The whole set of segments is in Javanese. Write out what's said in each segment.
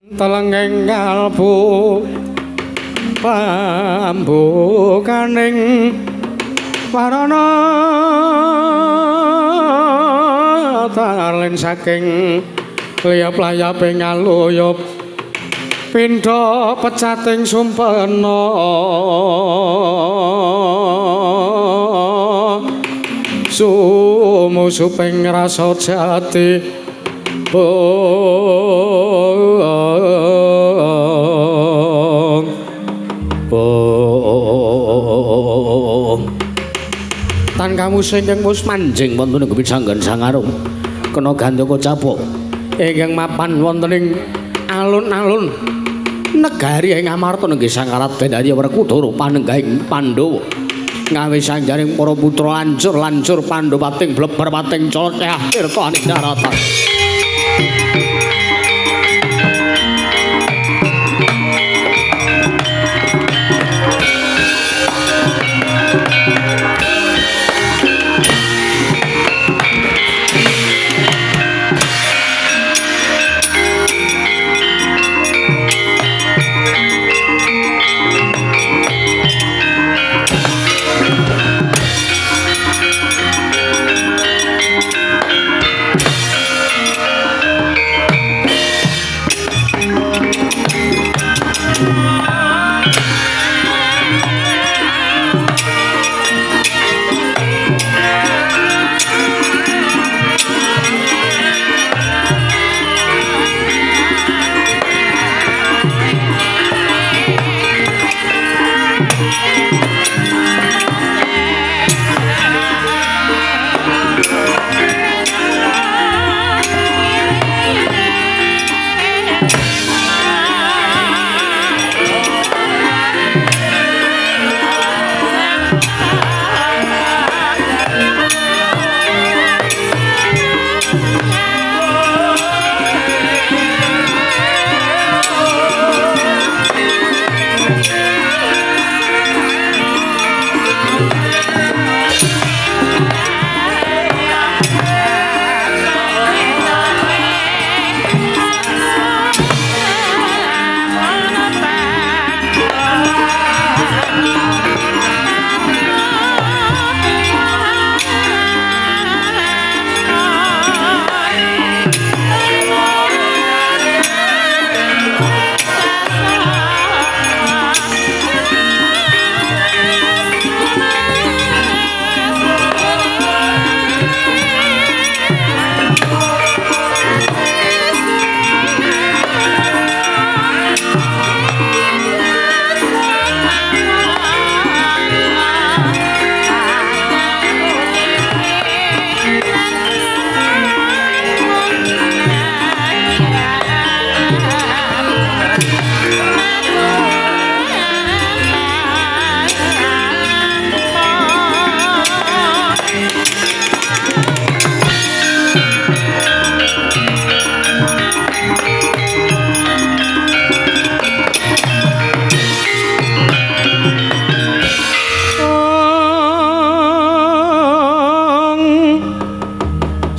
Telenging kalbu pambukaning warana tarlen saking liyap-layaping aluyup pindha pecating sumpena sumusuping rasa jati. Tan kamu sing wis manjing wonten ing Gumijanggan Sangarum kena gandaka capuk ingkang mapan wonten ing alun-alun negari ing Amarta nggih Sang Raden Arya Werkudara panenggahing Pandhawa ngawe sanjaring para putra lancur-lancur Pandhawating bleber pating colot tirta aning daratan.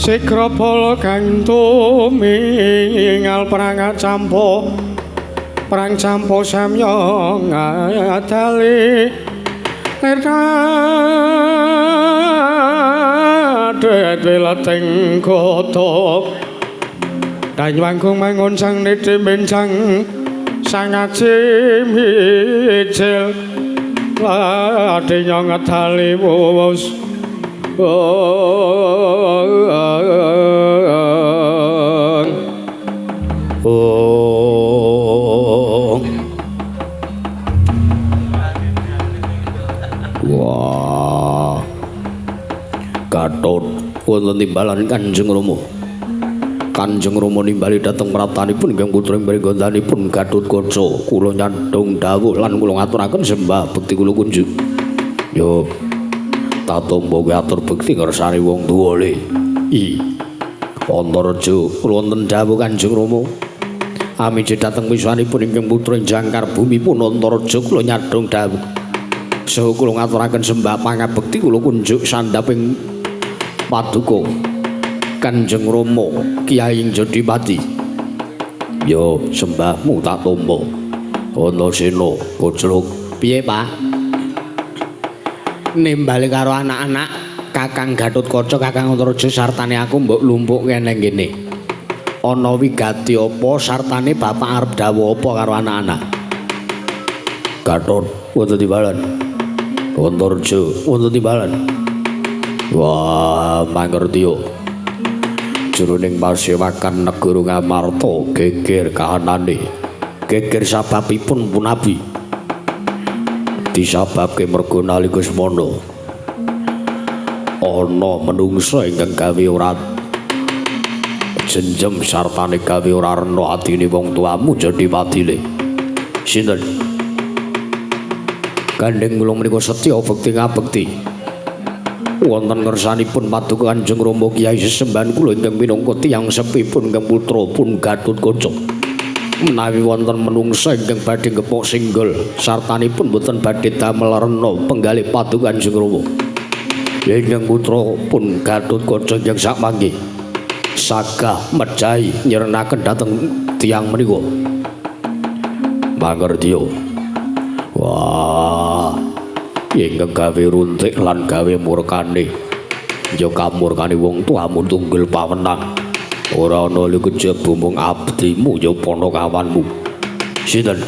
Sigra bala kang tumingal perang campo samya ngadali tirta wileting kota danyangkung mangun sang niti bencang sang aji mijil ladenya ngedali wus. Wah, Gatot wonten timbalan Kanjeng Rama. Kanjeng Rama nimbali dhateng pratanipun ingkang putra mringgontanipun Gatotkaca. Kula nyandhung dawuh lan kula ngaturaken sembah bekti kula kunjuk. Yo tatombo kowe atur bekti ngersane wong tuwa le. I Antareja kula wonten dawuh Kanjeng Rama. Amije dhateng wiswanipun ingkang putra jangkar bumi pun Antareja kula nyadhong dawuh. Saha kula ngaturaken sembah pangabekti kula kunjuk sandhaping paduka Kanjeng Rama Kyai Jodipati. Yo sembahmu tak tampa. Antasena kocluk. Piye, Pak? Nimbali karo anak-anak Kakang Gatotkaca, Kakang Antareja sartane aku mbok lumpukke nang kene. Ana wigati apa sartane bapak arep dawuh apa karo anak-anak? Gatot wonten timbalan. Antareja wonten timbalan. Wah, mangertiya. Jroning pasewakan negara Ngamarta geger kahanane. Geger sababipun punabi. Disababke merga nalika semana ana menungsa ingkang gawe ora jenjem sartane gawe ora rena atine wong tuamu jadi padile. Sinten? Gandeng kula menika setya bekti ngabekti. Wonten ngersanipun paduka Kanjeng Rama Kyai sesembahan kula ingkang minangka tiyang sepipun ingkang putra pun Gatotkaca. Menawi wonten menungsa ingkang badhe gepok singgol sartanipun boten badhe damel rena penggalih paduka Kanjeng Rama. Ingkang putra pun Gatotkaca ingkang sakmangke sagah mejahi nyirenaken dhateng tiyang menika. Mangertiya. Wah, ingkang gawe runtik lan gawe murkane ya kamurkane wong tuamu tunggul pawenang. Ora ana kejaba mung abdimu ya panakawanmu. Sinten?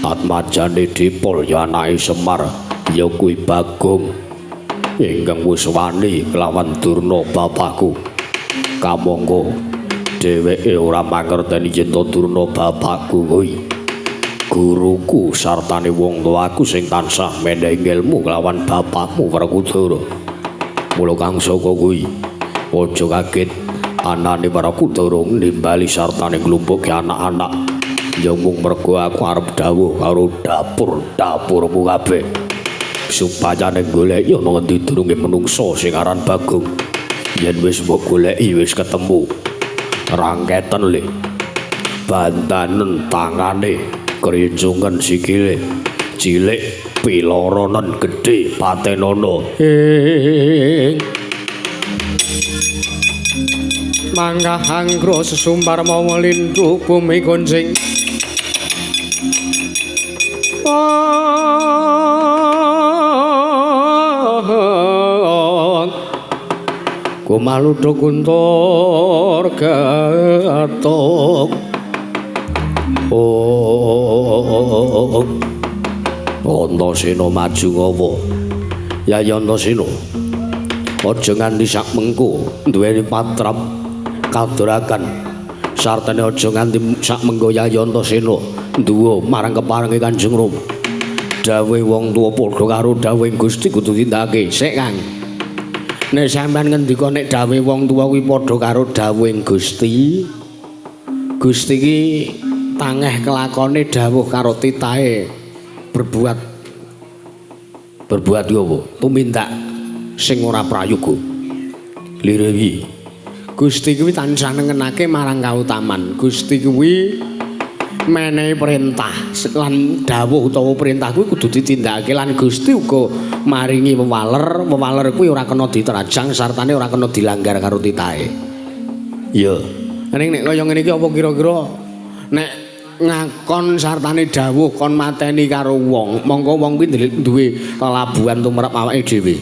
Atmajane Dipol ya anake Semar ya kuwi Bagong ingkang wis wani kelawan Durna bapakku. Kamangka dheweke ora mangerteni yen to Durna bapakku kuwi guruku sartane wong tuaku sing tansah menehi ilmu kelawan bapakmu Werkudara. Mula kang saka kuwi aja kaget anane Werkudara nimbali sartane nglumpukke anak-anak. Ya mung mergo aku arep dawuh karo dapur-dapurmu kabeh supaya nek goleki ana ngendi durunge menungsa sing aran Bagong. Yen wis mbok goleki wis ketemu, rangketen le bantanen tangane, krincungen sikile, cilik piloronen, gedhe patenono. Mangkah anggra sesumpar mawa lindu bumi goncing. Kumaluduk kuntur gatok. Oh, Antasena maju ngawa. Yayi Antasena, aja nganti sak mengko duweni patrap kadorakan. Sartane aja nganti sak mengko Yayi Antasena duwa marang keparenge Kanjeng Rama. Dawuhe wong tuwa padha karo dawuhe Gusti kudu tindakake. Sik, Kang. Nek sampean ngendika nek dawuhe wong tuwa kuwi padha karo dawuhe Gusti, Gusti iki tangeh kelakone dawuh karo titahe berbuat berbuat yo apa? Tumindak sing ora prayoga. Lirewi. Gusti kuwi tansah nengenake marang kautaman. Gusti kuwi menehi perintah lan dawuh utawa perintah kuwi kudu ditindakake lan Gusti uga maringi wewaler, wewaler kuwi ora kena diterajang sartane ora kena dilanggar karo titahe. Iya. Ning nek kaya ngene iki apa kira-kira nek ngakon sartane dawuh kon mateni karo wong, mongko wong kuwi duwe lelabuhan tumrap awake dhewe.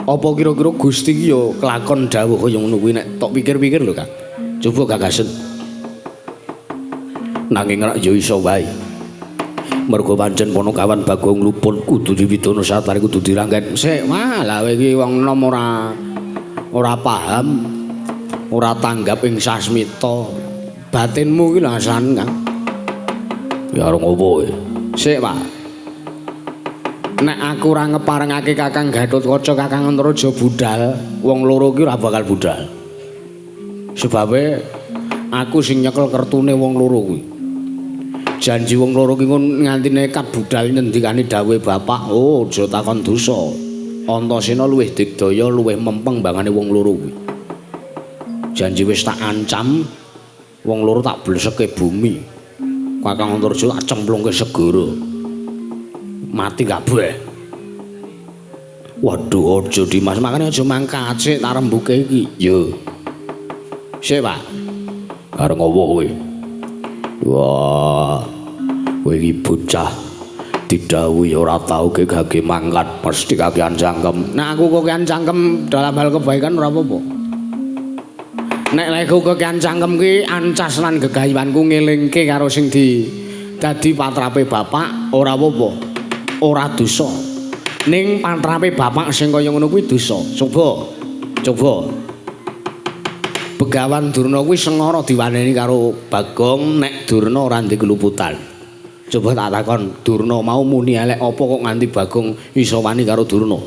Apa kira-kira Gusti iki ya kelakon dawuh kaya ngono kuwi nek tok pikir-pikir lho, Kang. Coba gagasen. Nanging rak ya iso wae. Mergo pancen panakawan Bagong luput kudu diwidono sartane kudu dirangken. Sik, wah, lha kowe iki wong enom ora paham, ora tanggap ing sasmita. Batinmu iki lho asan, Kang. Ya arep ngopo kowe? Sik, Pak. Nek aku ora ngeparengake Kakang Gatotkaca, Kakang Antareja budal, wong loro iki ora bakal budal. Sebabe aku sing nyekel kertune wong loro kuwi. Janji wong loro ki nganti nekat budal ngendikane dawuhe bapak, oh aja takon dosa. Antasena luwih digdaya, luwih mempeng bangane wong loro kuwi. Janji wis tak ancam, wong loro tak bleseke bumi. Kakang Antareja tak cemplungke segara. Mati kabeh. Waduh, aja Dimas, makane aja mangkat sik tak rembuke iki. Yo. Sik, Pak. Arep ngowo kowe. Wah, kowe iki bocah didhawuhi ora tau gegage mangkat, mesti kakean cangkem. Nek aku kakean cangkem dalam hal kebaikan ora apa-apa. Nek lek aku kakean cangkem ki ancas lan gegayuhanku ngelingke karo sing di dadi patrape bapak ora apa-apa. Ora dosa. Ning patrape bapak sing kaya ngono kuwi dosa. Coba. Coba. Begawan Durna kuwi sengara diwaneni karo Bagong nek Durna ora ndek keluputan. Coba tak takon, Durna mau muni elek apa kok nganti Bagong iso wani karo Durna?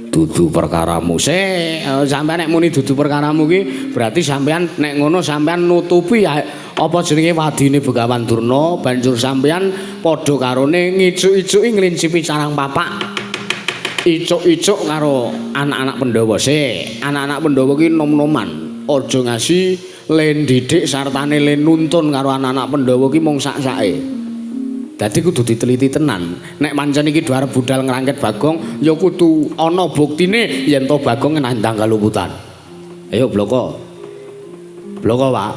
Dudu perkaramu. Sik, sampean nek muni dudu perkaramu ki berarti sampean nek ngono sampean nutupi apa jenenge wadine Begawan Durna, banjur sampean padha karone ngicuk-icuki nglincipi carang papak. Icuk-icuk karo anak-anak Pandhawa. Sik, anak-anak Pandhawa ki nom-noman. Aja ngasi le ndidik sartane le nuntun karo anak-anak Pandhawa ki mung sak-sake. Dadi kudu diteliti tenan. Nek pancen iki do arep budal ngrangket Bagong, ya kudu ana buktine yen to Bagong nandhang kaluputan. Ayo bloko. Bloko, Pak.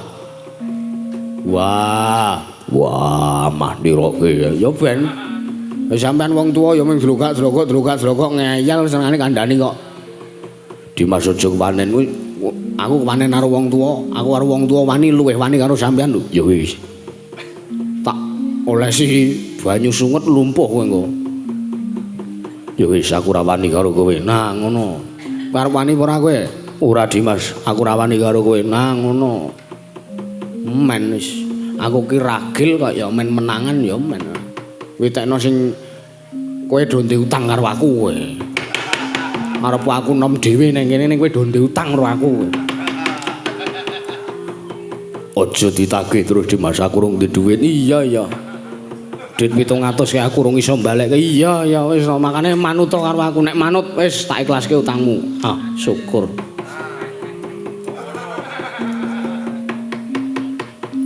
Wah, wah, mah niroke. Ya ben. Sampean wong tuwa ya mung dlogak-dlogok dlogak-dlogok ngeyel senengane kandhani kok. Dimas aja kepanen kuwi. Aku kepanen karo wong tuwa, aku karo wong tuwa wani luwih wani karo sampean lho. Ya wis. Tak olesi banyu sunget lumpuh kowe engko. Ya wis aku ora wani karo kowe. Nah ngono. Arep wani ora kowe? Ora Dimas, aku ora wani karo kowe. Nah ngono. Men wis. Aku ki ragil kok ya men menangan ya men. Witekno sing kowe do ndek utang karo aku kowe. Arep aku nom dhewe ning kene ning kowe do ndek utang karo aku. Aja ditagih terus Dimas, aku rung duwe dhuwit. Iya iya. Duit 700 ki aku rung iso balekke. Iya iya wis makane manut karo aku. Nek manut wis tak ikhlaske utangmu. Ah, syukur.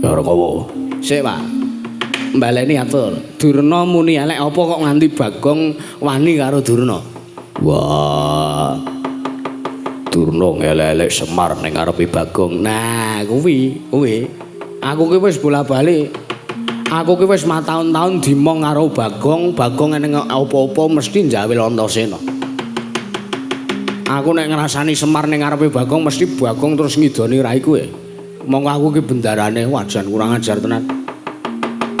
Ya ora kowo. Sik, Pak. Mbaleni atur. Durna muni elek apa kok nganti Bagong wani karo Durna? Wah. Durna ngelek-elek Semar ning ngarepe Bagong. Nah, kuwi, kuwi. Aku ki wis bola-bali. Aku ki wis mataun-taun dimong karo Bagong, Bagong eneng apa-apa mesti njawil Antasena. Aku nek ngrasani Semar ning ngarepe Bagong mesti Bagong terus ngidoni raiku e. Monggo aku ki bendarane wajan kurang ajar tenan.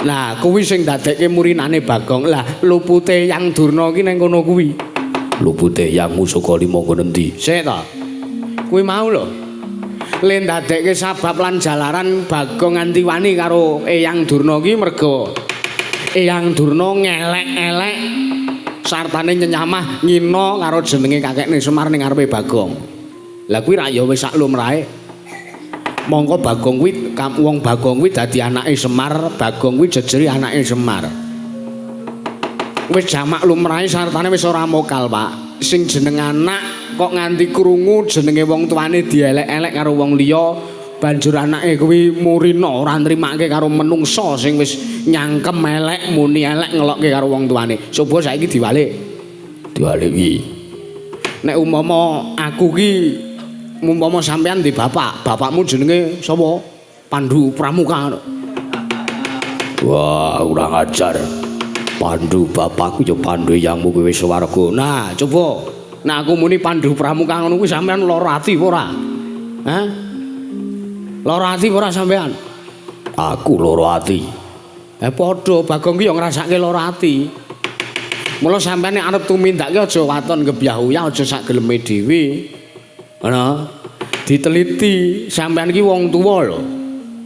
Lah kuwi sing dadekke murinane Bagong. Lah lupute Yang Durna ki ning kono kuwi. Lupute Yang Musaka Lima nggon endi? Sik ta. Kuwi mau lho. Le ndadekke sabab lan jalaran Bagong nganti wani karo Eyang Durna ki merga Eyang Durna ngelek-elek sartane nyenyamah ngina karo jenenge kakekne Semar ning ngarepe Bagong. Lah kuwi ra ya wis sak lumrahe. Mongko Bagong kuwi wong Bagong kuwi dadi anake Semar, Bagong kuwi jejeri anake Semar. Wis jamak lumrahe sartane wis ora mokal, Pak. Sing jeneng anak kok nganti krungu jenenge wong tuane dielek-elek karo wong liya, banjur anake kuwi murina ora nrimake karo menungsa sing wis nyangkem elek, muni elek ngelokke karo wong tuane. Coba saiki diwalik. Diwalik piye? Nek umpama aku ki umpama sampean di bapak, bapakmu jenenge sapa? Pandu Pramuka. Wah, kurang ajar. Pandu bapakku ya Pandu yangmu kuwi wis swarga. Nah, coba nek aku muni Pandu Pramuka ngono kuwi sampean lara ati apa ora? Hah? Lara ati apa ora sampean? Aku lara ati. Eh padha Bagong ki ya ngrasake lara ati. Mula sampean nek arep tumindak ki aja waton gebyah-uyah, aja sak geleme dhewe. Ana diteliti sampean iki wong tuwa lho.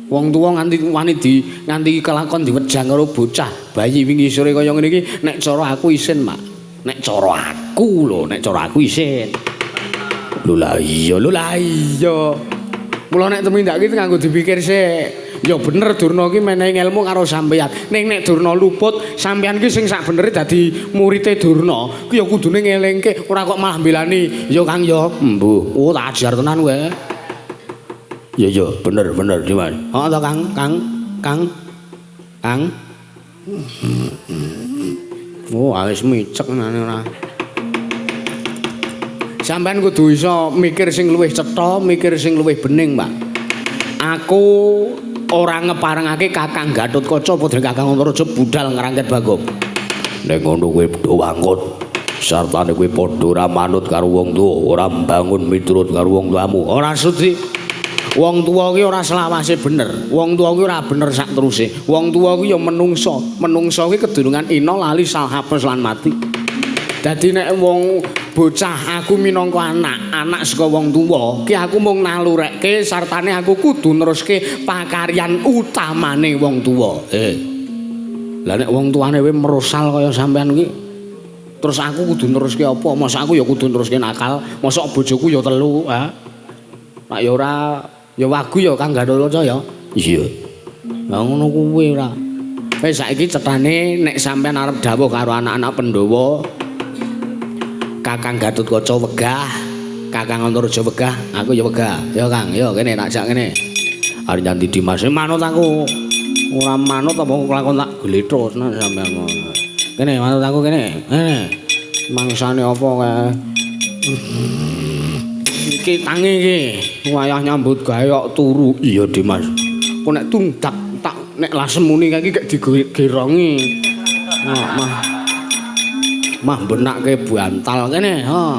Wong tuwa nganti wani di nganti kelakon diwejang karo bocah bayi wingi sore kaya ngene iki nek cara aku isin, Mak. Nek cara aku lho, nek cara aku isin. Lho lah iya, lho lah iya. Mula nek tumindak iki nganggo dipikir sik. Ya bener Durna ki menehi ngelmu karo sampeyan. Ning nek Durna luput, sampeyan ki sing sak benere dadi murite Durna, ki ya kudune ngelingke, ora kok malah mbelani. Ya Kang ya, embuh. Oh, tak ajar tenan kowe. Ya ya, bener bener Dimas. Heeh to Kang, Kang, Kang. Kang. Oh, wis micek nane ora. Sampeyan kudu iso mikir sing luwih cetha, mikir sing luwih bening, Pak. Aku ora ngeparengake Kakang Gatotkaca putra Kakang Antareja budal ngrangket Bagong. Nek ngono kowe padha wangkut, sartane kowe padha ora manut karo wong tuwa, ora mbangun miturut karo wong tuamu. Ora sudi. Wong tuwa ki ora selawase bener. Wong tuwa ki ora bener sak teruse. Wong tuwa ki ya menungso. Menungso ki kedurungan ina lali salhapes lan mati. Dadi nek wong bocah aku minangka anak, anak saka wong tuwa, ki aku mung nalurekke sartane aku kudu neruske pakaryan utamane wong tuwa. Lah nek wong tuane kowe merosal kaya sampean ki, terus aku kudu neruske apa? Mosok aku ya kudu neruske nakal, mosok bojoku ya telu, ha? Nek ya ora ya wagu ya Kang Gatotkaca ya. Iya. Lah ngono kuwi ora. Wis saiki cetane nek sampean arep dawuh karo anak-anak Pandhawa, Kakang Gatotkaca wegah, Kakang Antareja wegah, aku ya wegah. Ya Kang, ya kene tak jak kene. Arep nyanti Dimas manut aku. Ora manut apa kelakon tak gletho tenan sampean ngono. Kene manut aku kene. Kene. Mangsane apa kae? Iki tangi iki, wayah nyambut gawe kok turu. Iya Dimas. Kok nek tungdak tak nek lasemuni kae iki gek digerongi. Nah, mah mah benake bantal kene, ha.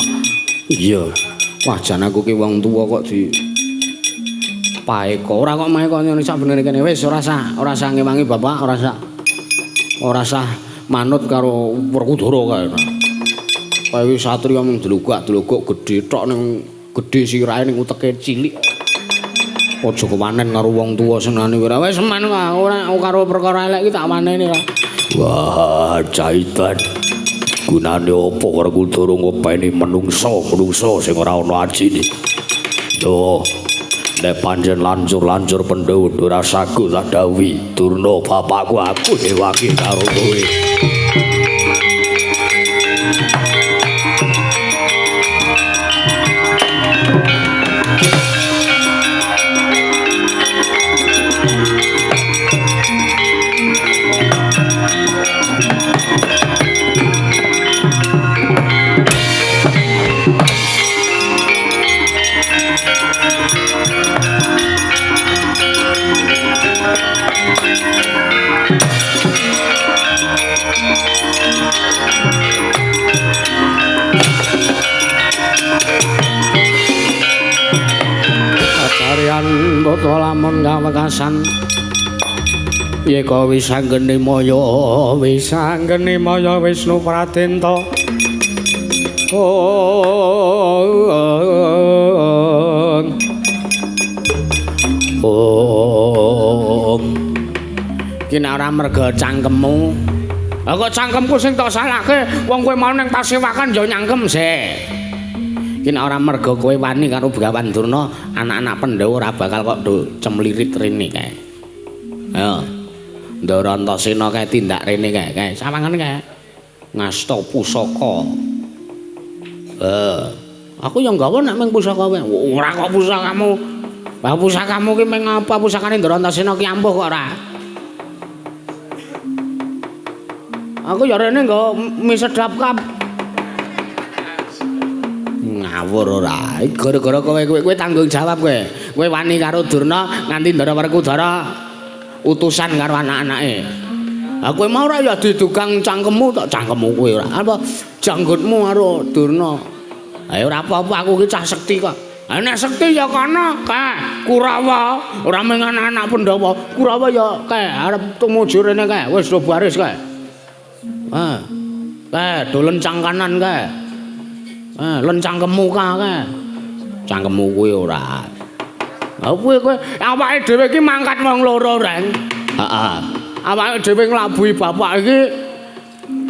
Iya. Wah, jan aku ki wong tuwa kok di paeko. Ora kok maeko ngene sak benere kene. Wis ora sah ngewangi bapak, ora sah. Ora sah manut karo Werkudara kae. Kae satriya mung dlogak-dlogok gedhe tok ning gedhe sirahe ning uteke cilik. Aja kewanen karo wong tuwa senane ora. Wis seman ora karo perkara elek iki tak waneni ora. Wah, caitan. Gunane apa Werkudara ngopeni menungso-menungso sing ora ana ajine. Yo, nek pancen lancur-lancur Pandhawa ora sagu tak dawuhi Durna bapakku aku dewaki karo kowe. Putra lamun kawekasan yeka wisanggeni maya wisanggeni maya Wisnu Pradenta. Om Om ki nek ora merga cangkemmu. Lah kok cangkemku sing tok salahke wong kowe mau ning pasewakan ya nyangkem sik. Ki nek ora merga kowe wani karo Begawan Durna, anak-anak Pandhawa ora bakal kok do cemlirit rene kae. Ayo. Ndara Antasena kae tindak rene kae, kae sawangan kae. Ngasta pusaka. Aku ya nggawa nek mung pusaka wae. Ora kok pusakamu. Lah pusakamu ki mung apa pusakane Ndara Antasena ki ampuh kok ora. Aku ya rene nggawa mie sedap kap. Ngawur ora. Gara-gara kowe kowe tanggung jawab kowe. Kowe wani karo Durna nganti Ndara Werkudara utusan karo anak-anake. Ha kowe mau ora ya didugang cangkemmu tok cangkemmu kowe ora. Apa janggutmu karo Durna. Ha ora apa-apa aku ki cah sekti kok. Ha nek sekti ya kono kae Kurawa, ora mung anak-anak Pandhawa. Kurawa ya kae arep tumuju rene kae wis do baris kae. Ha. Kae do lencang kanan kae. Lencang kemuka kae. Cangkemmu kuwi ora. Ha kowe kowe awake dhewe iki mangkat wong loro, Reng. Heeh. Awake dhewe nglabuhi bapak iki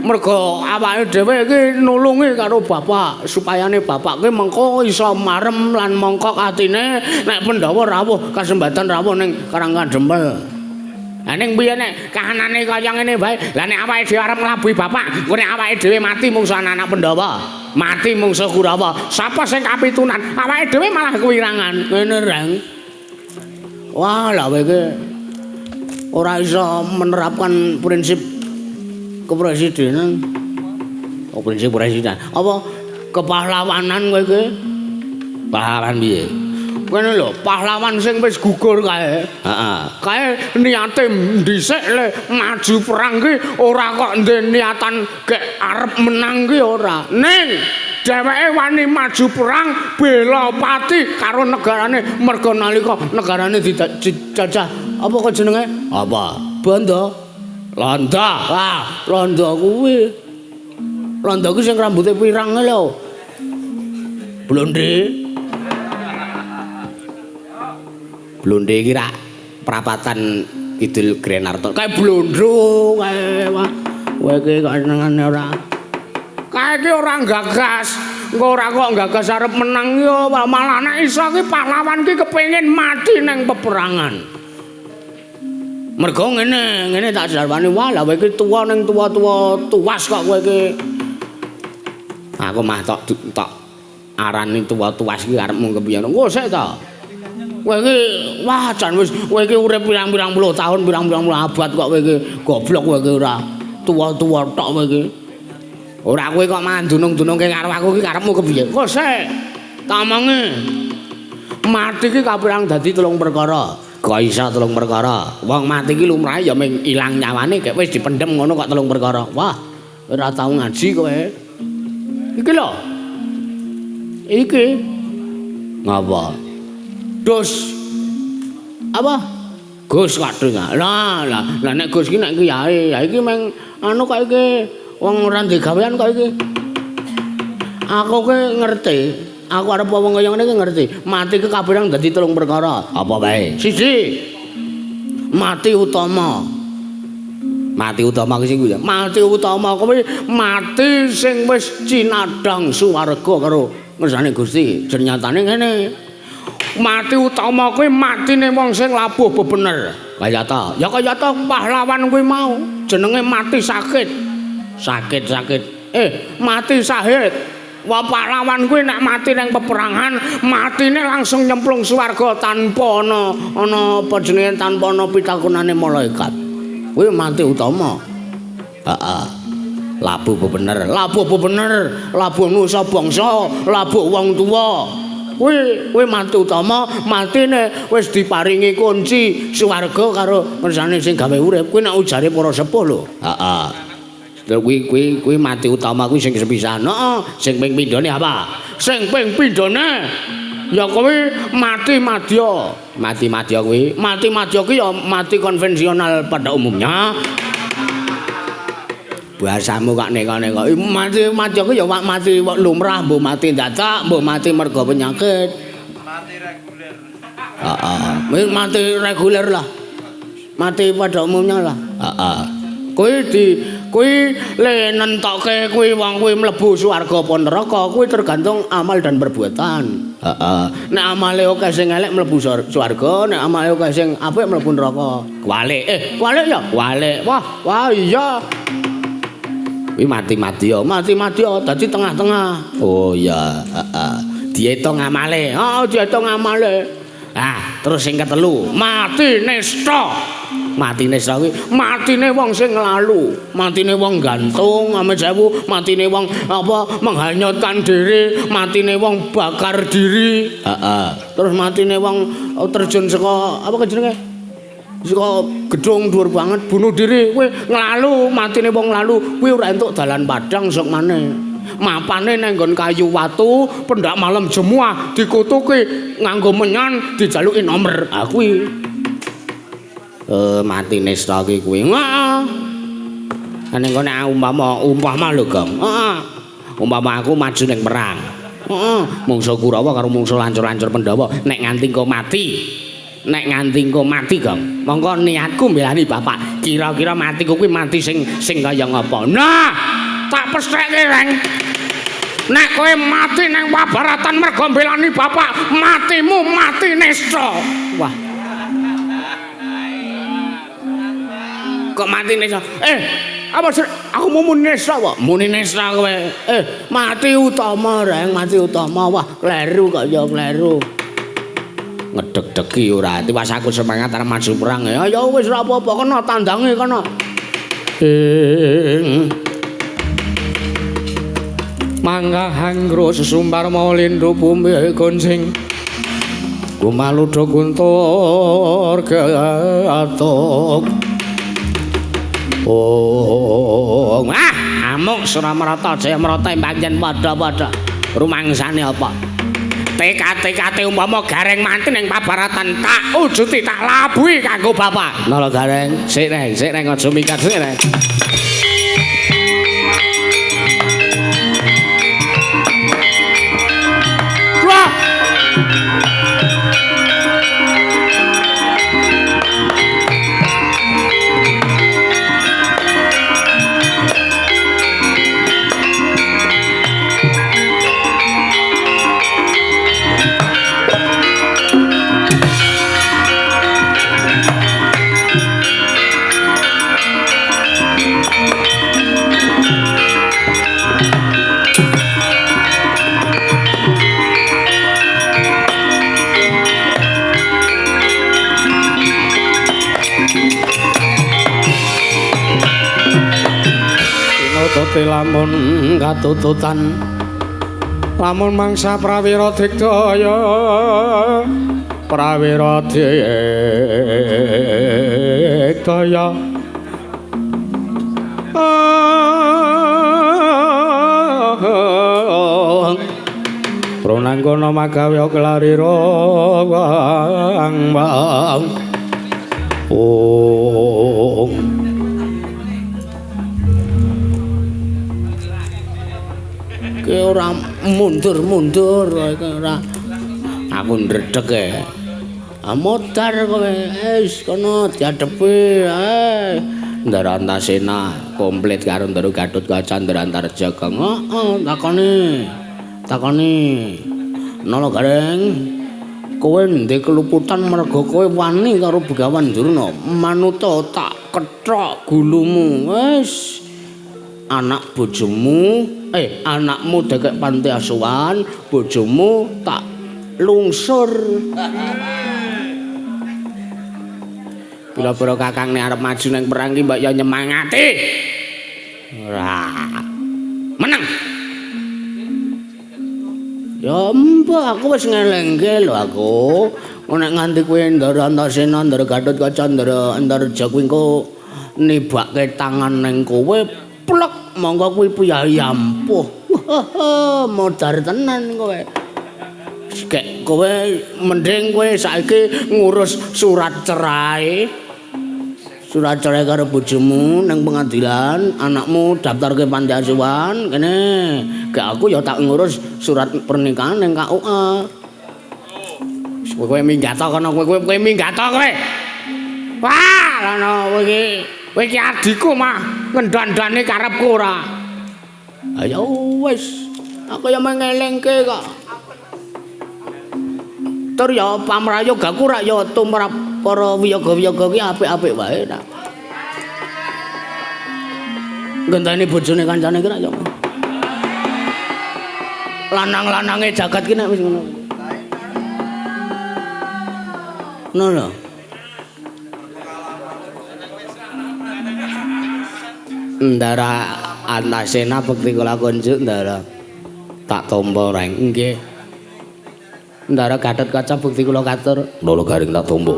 mergo awake dhewe iki nulungi karo bapak supayane bapak ki mengko iso marem lan mongkok atine nek Pandhawa rawuh kasembatan rawuh ning Karang Kandempel. Lah ning piye nek kahanane kaya ngene wae, lah nek awake dhewe arep nglabuhi bapak, engko nek awake dhewe mati mungsu anak-anak Pandhawa, mati mungsu Kurawa. Sapa sing kapitunan? Awake dhewe malah kewirangan. Ngene, Reng. Wah, lah kowe iki ora iso menerapkan prinsip kepresidenan. Oh, prinsip presiden. Apa kepahlawanan kowe iki? Pahlawan piye? Ngene lho, pahlawan sing wis gugur kae. Heeh. Kae niate dhisik le maju perang ki ora kok ndek niatan gek arep menang ki ora. Ning dheweke wani maju perang bela pati karo negarane merga nalika negarane dijajah apa kok jenenge? Apa? Bondo. Londo. Wah, londo kuwi. Londo kuwi sing rambuté pirang lho. Blonde. Blonde iki rak prapatan Kidul Grenarto. Kae blondro kae. Wah, kowe iki kok senengane ora. Kae iki ora gagas. Engko ora kok gagas arep menang yo, malah nek iso ki pahlawan ki kepengin mati nang peperangan. Mergo ngene, ngene tak jarwane, wah lha kowe iki tuwa ning tuwa-tuwa tuwas kok kowe iki. Aku mah tok tok arani tuwa-tuwas iki arepmu kepiye. Engko sik ta. Kowe iki wah jan wis kowe iki urip pirang-pirang puluh tahun, pirang-pirang puluh abad kok kowe iki goblok kowe iki ora tuwa-tuwa tok kowe iki. Ora kowe kok mandunung-dunungke karo aku iki karepmu kepiye? Kok sik tak omongi. Mati iki kapirang dadi telung perkara. Kok iso telung perkara? Wong mati iki lumrahe ya mung ilang nyawane gek wis dipendhem ngono kok telung perkara. Wah, ora tau ngaji kowe. Iki lho. Iki. Ngapa? Dus. Apa? Gus kadung. Lah, lah, lah nek Gus iki nek kiai, ya iki meng anu kok iki wong ora ndek gawean kok iki. Aku ki ngerti. Aku arep wong kaya ngene iki ngerti. Mati ki kabeh dadi telung perkara. Apa wae? Siji. Mati utama. Mati utama ki sing kuwi. Mati utama kuwi mati sing wis cinadhang swarga karo ngersane Gusti. Jernyatane ngene. Mati utama kuwi matine wong sing labuh bebener. Kaya ta? Ya kaya ta pahlawan kuwi mau. Jenenge mati sakit. Sakit-sakit. Mati syahid. Wah pahlawan kuwi nek mati nang peperangan, matine langsung nyemplung swarga tanpa ana ana apa jenenge tanpa ana pitakonane malaikat. Kuwi mati utama. Heeh. Labuh bebener, labuh bebener, labuh nusa bangsa, labuh wong tuwa. Kuwi kuwi mati utama, matine wis diparingi kunci swarga karo ngersane sing gawe urip. Kuwi nek ujare para sepuh lho. Heeh. Kuwi kuwi kuwi mati utama kuwi sing sepisan. Heeh, sing ping pindhone apa? Sing ping pindhone ya kuwi mati madya. Mati madya kuwi. Mati madya kuwi ya mati konvensional pada umumnya. Bahasamu kok neka-neka. Mati madya kuwi ya mati lumrah, mbuh mati dadak, mbuh mati mergo penyakit. Mati reguler. Heeh, mati reguler lah. Mati pada umumnya lah. Heeh. Kuwi di kuwi le nentokke kuwi wong kuwi mlebu swarga apa neraka kuwi tergantung amal dan perbuatan. Heeh. Nek amale akeh sing elek mlebu swarga, nek amale akeh sing apik mlebu neraka. Kualik. Kualik ya? Kualik. Wah, wah iya. Kuwi mati-mati ya, mati-mati ya dadi tengah-tengah. Oh iya, heeh. Diitung amale. Heeh, diitung amale. Ah, terus sing ketelu, mati nista. Matine kuwi matine wong sing nglalu, matine wong gantung, amit sewu, matine wong apa menghanyutkan diri, matine wong bakar diri. Heeh. Terus matine wong terjun saka apa jenenge? Saka gedung dhuwur banget bunuh diri, kuwi nglalu, matine wong nglalu, kuwi ora entuk dalan padang sok maneh. Mapane nang nggon kayu watu, pendak malam jemuah dikutuki nganggo menyan dijaluki nomer. Ah kuwi. Mati nista ki kuwi. Heeh. Ning kono umpama umpama lho, Gong. Heeh. Umpama aku maju ning perang. Heeh, mungsuh Kurawa karo mungsuh lancur-lancur Pandhawa, nek nganti engko mati. Nek nganti engko mati, Gong. Mongko niatku mbelani bapak. Kira-kira matiku kuwi mati sing sing kaya ngapa. Nah, tak pestheke, Reng. Nek kowe mati ning pabaratan mergo mbelani bapak, matimu mati nista. Wah. Kok mati nista? Apa sih? Aku mau muni nista kok. Muni nista kowe. Mati utama, Reng, mati utama. Wah, kleru kok ya kleru. Ngedeg-degi ora. Tiwas aku semangat arep maju perang. Ya ya wis ora apa-apa, kena tandange kono. Mangga hangro sesumbar mau lindu bumi goncing. Gumaludha guntur gatuk. Oh, ah, amuk Suramarta Jayamarta pancen padha-padha. Rumangsane apa? Tekate-kate umpama Gareng manti ning pabaratan tak ujuti tak labuhi kanggo bapak. Nala Gareng, sik reng, aja minggat sik reng. Lamun katututan lamun mangsa prawira digdaya prawira digdaya pronangkono magawe kelarira wang wang oh. Ki ora mundur-mundur ora. Aku ndredeg e. Ah modar kowe. Wis kono diadepi. Ndara Antasena komplit karo Ndara Gatotkaca Ndara Antarja. Heeh, takoni. Takoni. Nala Gareng, kowe ndek keluputan merga kowe wani karo Begawan Durna. Manuta tak kethok gulumu. Wis. Anak bojomu, anakmu dekek panti asuhan, bojomu tak lungsur. Bila-bila kakang nek arep maju nang perang ki mbok ya nyemangati. Ora. Menang. Ya mbok aku wis ngelingke lho aku. Nek nganti kowe Ndara Antasena, Ndara Gatotkaca, Ndara Antarja kuwi engko nibake tangan ning kowe. Plek monggo kuwi piyayi ampuh. Modar tenan kowe. Gek kowe mending kowe saiki ngurus surat cerai. Surat cerai karo bojomu nang pengadilan, anakmu daftarke panti asuhan kene. Gek aku ya tak ngurus surat pernikahan ning KUA. Kowe minggat kono, kowe minggat kowe. Wah, ngono kowe iki. Kowe iki adikku mah ngendhandane karepku ora. Ayo wis, aku ya mengelingke kok. Tur ya pamrayogaku rak ya tumrap para wiyaga-wiyaga ki apik-apik wae ta. Ngenteni bojone kancane ki rak ya. Lanang-lanange jagat ki nek wis ngono. Ngono lho. Ndara Antasena bekti kula kunjuk Ndara. Tak tampa reng. Nggih. Ndara Gatotkaca bekti kula katur. Nala Gareng tak tampa.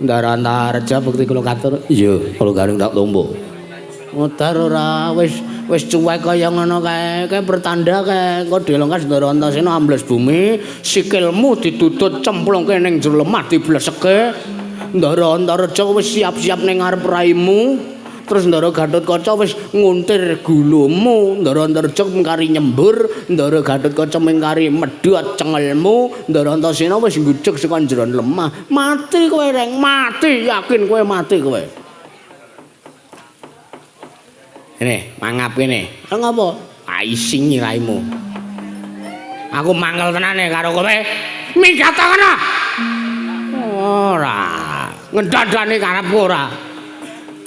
Ndara Antarja bekti kula katur. Iya, Nala Gareng tak tampa. Modar ora wis wis cuwek kaya ngono kae. Kae pertanda kae engko dilengkas Ndara Antasena ambles bumi, sikilmu ditutut cemplungke ning jero lemah dibleseke. Ndara Antarja wis siap-siap ning ngarep raimu. Terus Ndara Gatotkaca wis nguntir gulumu, Ndara Antarja mengkari nyembur, Ndara Gatotkaca mengkari medhot cengelmu, Ndara Antasena wis ngujug saka jero lemah. Mati kowe reng, mati, yakin kowe mati kowe. Ini, mangap kene. Lha ngopo? Aising raimu. Aku mangkel tenane karo kowe. Minggat kono. Ora. Ngendhandane karepku ora.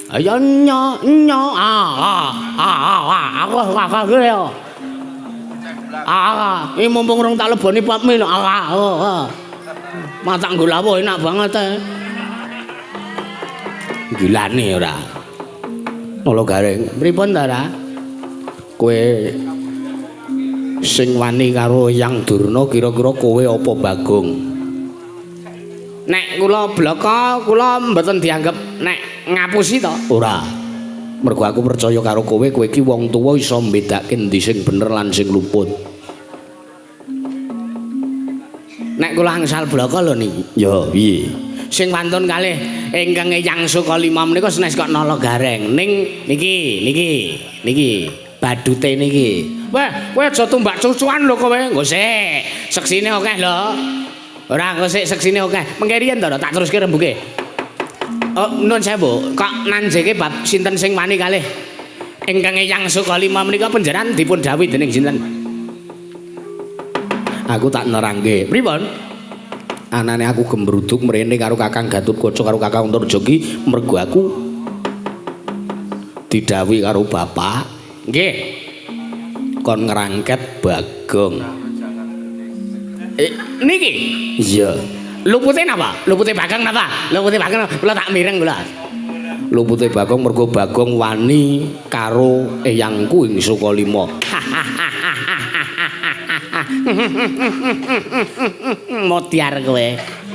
Ayo nyo nyo a a a a aku kakak ya. A iki mumpung rong tak leboni bakmi a a. Matak nggo lawuh enak banget e. Gilane ora. Nala Gareng, pripun ta, Ra? Kowe sing wani karo Yang Durna kira-kira kowe apa Bagong? Nek kula bloko kula mboten dianggep nek ngapusi to? Ora. Mergo aku percaya karo kowe, kowe iki wong tuwa iso mbedake endi sing bener lan sing luput. Nek kula angsal bloko lho niki. Ya, piye? Sing wantun kalih ingkang Eyang Sukalima menika senes kok nala gareng. Ning niki, niki, niki badute niki. Weh, kowe aja tumbak cucuan lho kowe. Nggo sik, seksine akeh lho. Ora engko sik seksine akeh. Mengke riyen to tak teruske rembuke. Oh, nun sewu, kok nanjeke bab sinten sing wani kalih ingkang Eyang Sukalima menika panjenengan dipun dhawuhi dening sinten? Aku tak nerangke. Pripun? Anane aku gembruduk mrene karo Kakang Gatotkaca karo Kakang Antarja ki mergo aku didhawuhi karo bapak. Nggih. Kon ngrangket Bagong. Niki? Iya. Lupute napa? Lupute Bagong napa? Lupute Bagong kula tak mireng kula. Lupute Bagong mergo Bagong wani karo eyangku ing Sukalima. Modyar kowe.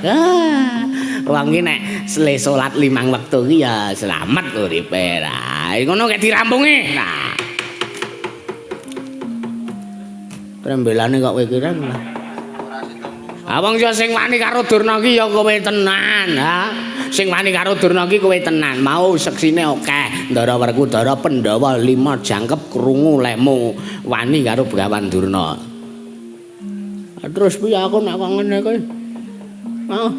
Ah, wong iki nek sele salat 5 wektu ki ya slamet uripe. Lah, ngono kek dirampungi. Nah. Trembelane kok kowe kira. Ah wong ya sing wani karo Durna ki ya kowe tenan, ha. Sing wani karo Durna ki kowe tenan. Mau seksine akeh. Ndara Werkudara Pandhawa 5 jangkep krungu lemu wani karo Begawan Durna. Terus piye aku nek kok ngene kowe? Ah.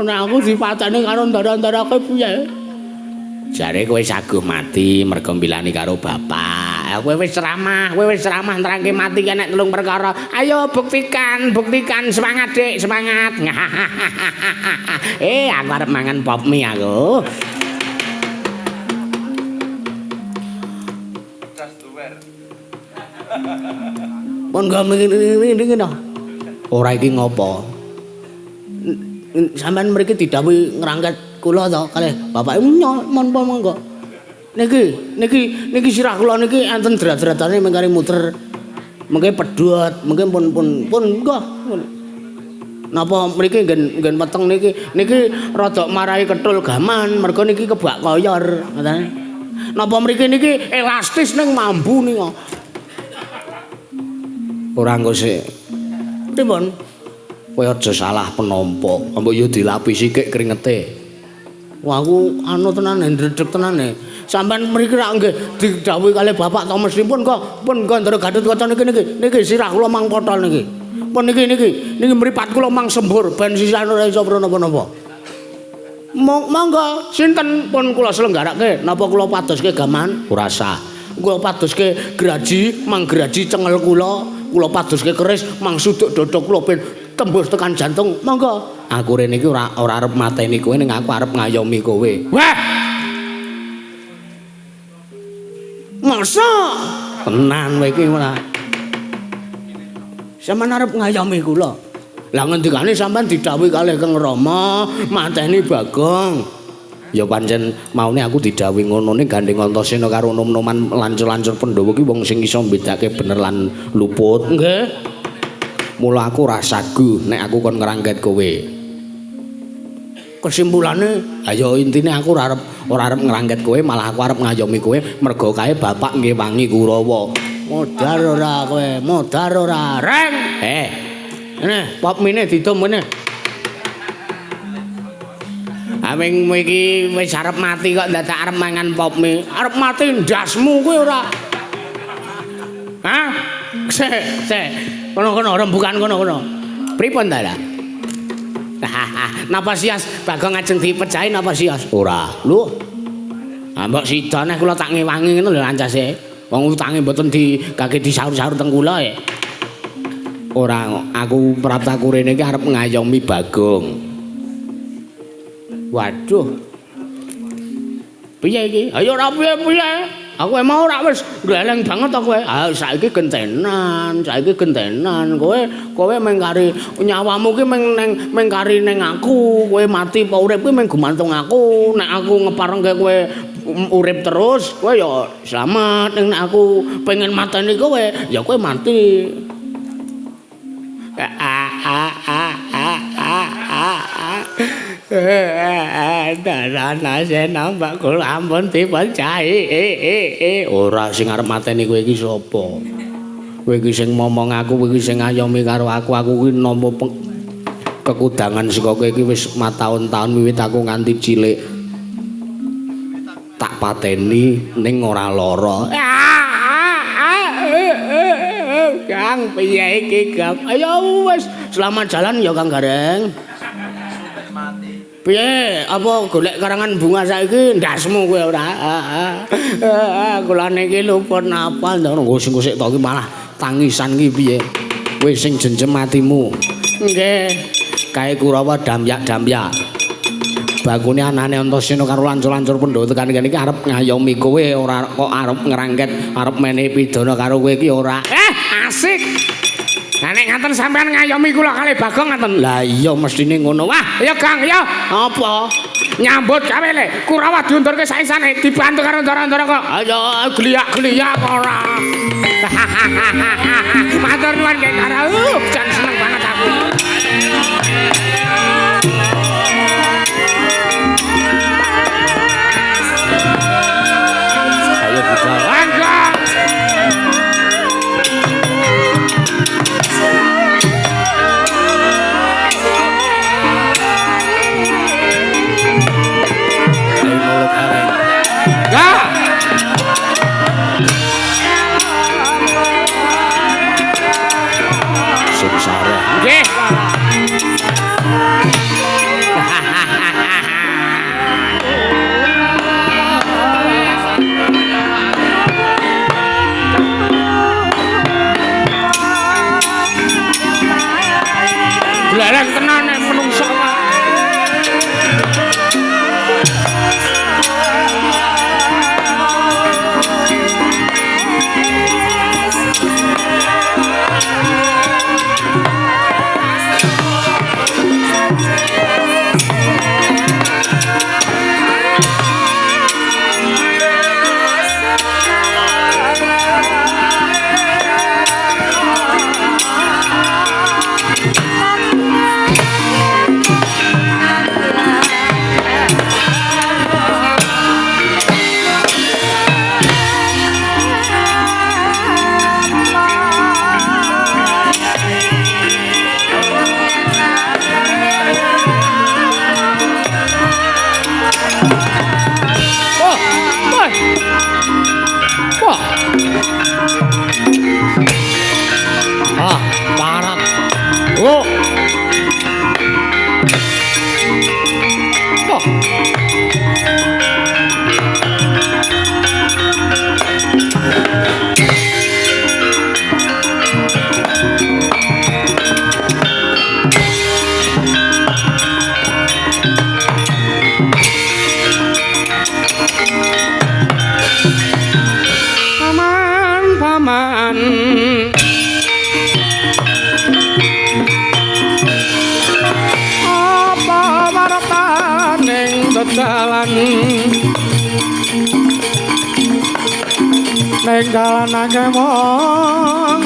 Nek aku dipateni karo ndara-ndara kowe piye? Jare kowe saguh mati mergo mbilani karo bapak. Kowe wis ceramah, kowe wis ceramah nerangke mati ki nek 3 perkara. Ayo buktikan, buktikan semangat Dik, semangat. Aku arep mangan pop mie aku. Pun ngene to. Ora iki ngopo? Sampeyan mriki didhawuhi ngrangket kula to kalih bapake menapa monggo. Niki, niki, niki sirah kula niki enten drat-dratane mengkare muter. Mengke pedhot, mengke pun pun pun nggih. Napa mriki nggen nggen weteng niki, niki rada marai ketul gaman mergo niki kebak koyor ngoten. Napa mriki niki elastis ning mambu nika. Ora engko sik. Pripun? Kowe aja salah penampa. Mbok yo dilapisi kek kringete. Wah aku anu tenan ndredeg tenan e. Sampeyan mriki rak nggih didhawuhi kalih bapak to mesthipun kok pun Ndara Gatotkaca niki niki niki sirah kula mang potol niki. Pun niki niki niki mripat kula mang sembur ben sisane ora iso napa-napa. Monggo sinten pun kula selenggarake napa kula padoske gaman? Ora sah. Kula padoske graji mang graji cengel kula, kula padoske keris mang suduk dada kula ben tembus tekan jantung. Monggo. Aku rene iki ora arep mateni kowe ning aku arep ngayomi kowe. Wah. Masa tenan kowe iki ora. Sampeyan arep ngayomi kula. Lah ngendikane sampeyan didhawuhi kalih Kang Rama mateni Bagong. Ya pancen maune aku didhawuhi ngono ning gandeng Antasena karo nom-noman lancur-lancur Pandhawa ki wong sing iso mbedake bener lan luput. Nggih. Mula aku ora sagu nek aku kon ngrangket kowe. Kesimpulane, ayo intine aku ora arep ngrangket kowe, malah aku arep ngayomi kowe mergo kae bapak ngewangi Kurawa. Modar ora kowe, modar ora. Reng. Ngene, pop mine didum ngene. Awing iki wis arep mati kok dadak arep mangan pop mie. Arep mati ndasmu kowe ora. Hah? Sik, sik. Kono-kono rembukan kono-kono. Pripun ta, lah? Napa sias Bagong ajeng dipejahi napa sias? Ora. Lho. Ah mbok sida neh kula tak ngewangi ngono lho ancase. Wong utange mboten digage disaur-saur teng kula e. Ora, aku praptaku rene iki arep ngayomi Bagong. Waduh. Piye iki? Ayo ora piye-piye. Aku emang ora wis gleleng banget to kowe. Ah saiki gentenan, saiki gentenan. Kowe kowe meng kari nyawamu ki meng neng meng kari neng aku. Kowe mati apa urip kuwi meng gumantung aku. Nek aku ngeparengke kowe urip terus, kowe ya slamet. Ning nek aku pengen mateni kowe, ya kowe mati. A a a a a a. Antasena mbak kula ampun dipecahi. Ora sing arep mateni kowe iki sapa? Kowe iki sing momong aku, kowe iki sing ngayomi karo aku, aku iki nampa kekudangan saka kowe iki wis mataun-taun wiwit aku nganti cilik. Tak pateni ning ora lara. Kang piye iki, Kang? Ayo wis, selamat jalan ya Kang Gareng. Piye? Apa golek karangan bunga saiki ndasmu kowe ora? Kula niki luput napa nggo sing sik to iki malah tangisan iki piye? Kowe sing jenjem atimu. Nggih. Kae Kurawa damyak-damyak. Bakune anane Antasena karo lancur-lancur Pandhawa tekan kene iki arep ngayomi kowe ora kok arep ngrangket, arep menehi pidana karo kowe iki ora. Asik. Lah nek ngaten sampean ngayomi kula kalih Bagong ngaten. Lah iya mestine ngono. Wah, ya Kang, ya. Apa? Nyambut gawe le. Kurawa diundurke saisane dibantu karo ndara-ndara kok. Ayo gliyak-gliyak ora. Matur nuwun nggih Ndara. Jan seneng banget aku. Ayo budal. Mangga. Nggih. Blereng tenan nek menungso. Ning dalan akeh wong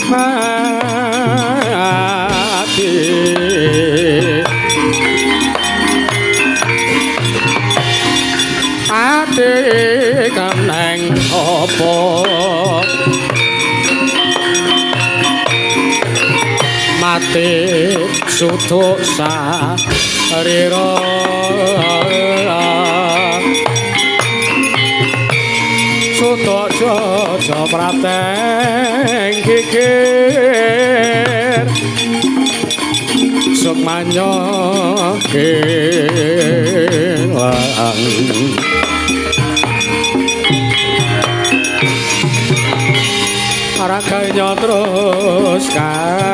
mati. Ati kaneng apa mati sutuk sarira. Sutuk jojo prateng kikir sukmanyo kelang. Raganya terus kalinting.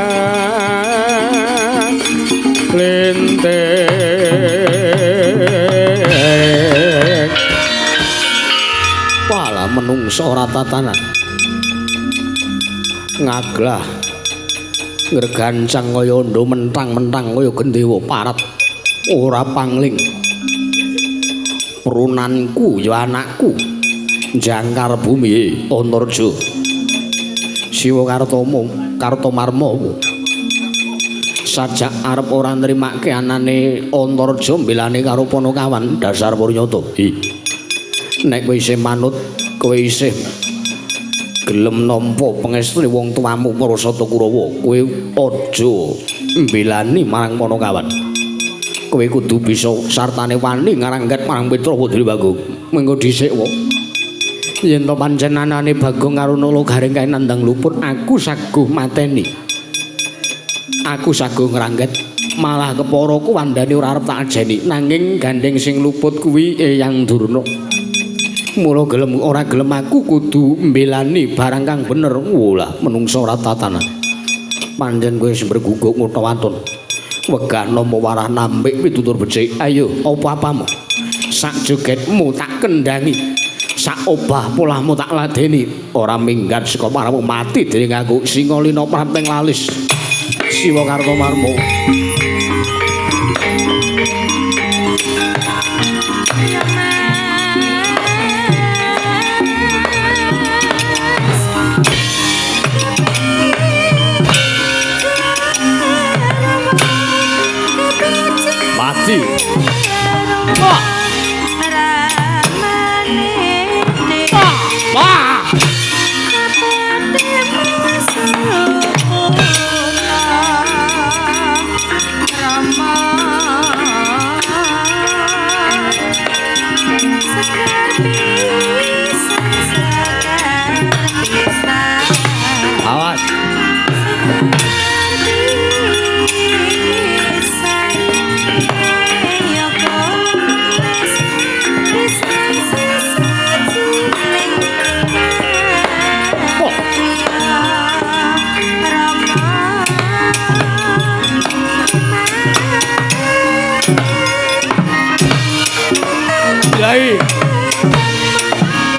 Walah menungso ora tatanan. Ngaglah ngregancang kaya ondo mentang-mentang kaya gendewa parat ora pangling. Prunanku ya anakku jangkar bumi Antarja. Siwa Kartomo Kartomarma. Sajak arep ora nrimake anane Antareja mbelane karo Panakawan dasar Puryata. Hi. Nek kowe isih manut, kowe isih gelem nampa pangestune wong tuamu para Sata Kurawa, kowe aja mbelani marang Panakawan. Kowe kudu bisa sartane wani ngarangget marang Petrawa Dri Bagong. Mengko dhisik wae. Yen to pancen anane Bagong karo Nala Gareng kae nandang luput, aku saguh mateni. Aku saguh ngrangget, malah kepara ku wandane ora arep tak ajeni. Nanging gandeng sing luput kuwi Eyang Durna. Mula gelem ora gelem aku kudu mbelani barang kang bener. Walah, menungsa ora tatanan. Pancen kowe wis berguguk ngutha waton. Wegah nampa warah nambik pitutur becik. Ayo, apa-apamu? Sak jogetmu tak kendhangi. Sak obah polahmu tak ladeni. Ora minggat saka paramu mati dening aku. Singa lina prapteng lalis. Siwa Kartomarmo. Mati. Wah. Wah. Awas. Yai.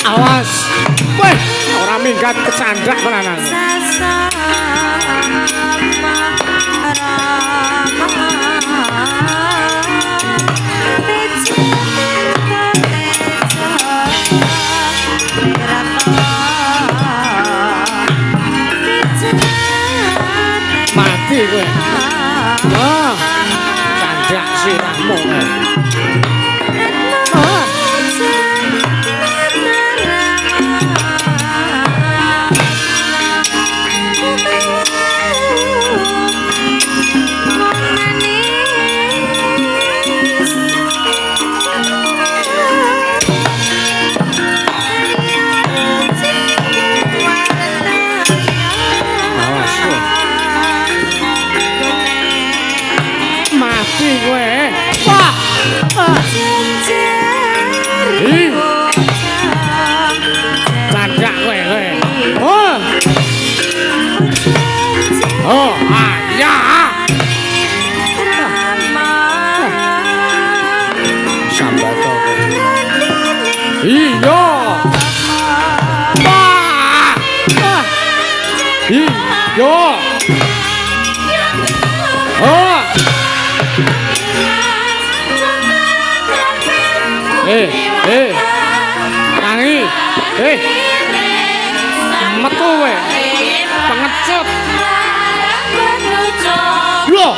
Awas. Weh, ora minggat kecandak tenanan. Mati kowe. Ah. Candak sirahmu kowe. Oh, ayah. Sambato. Iya. Wah. Iya. Oh. Eh, eh. Tangi. Eh. Metu kowe. Pengecut. Loh.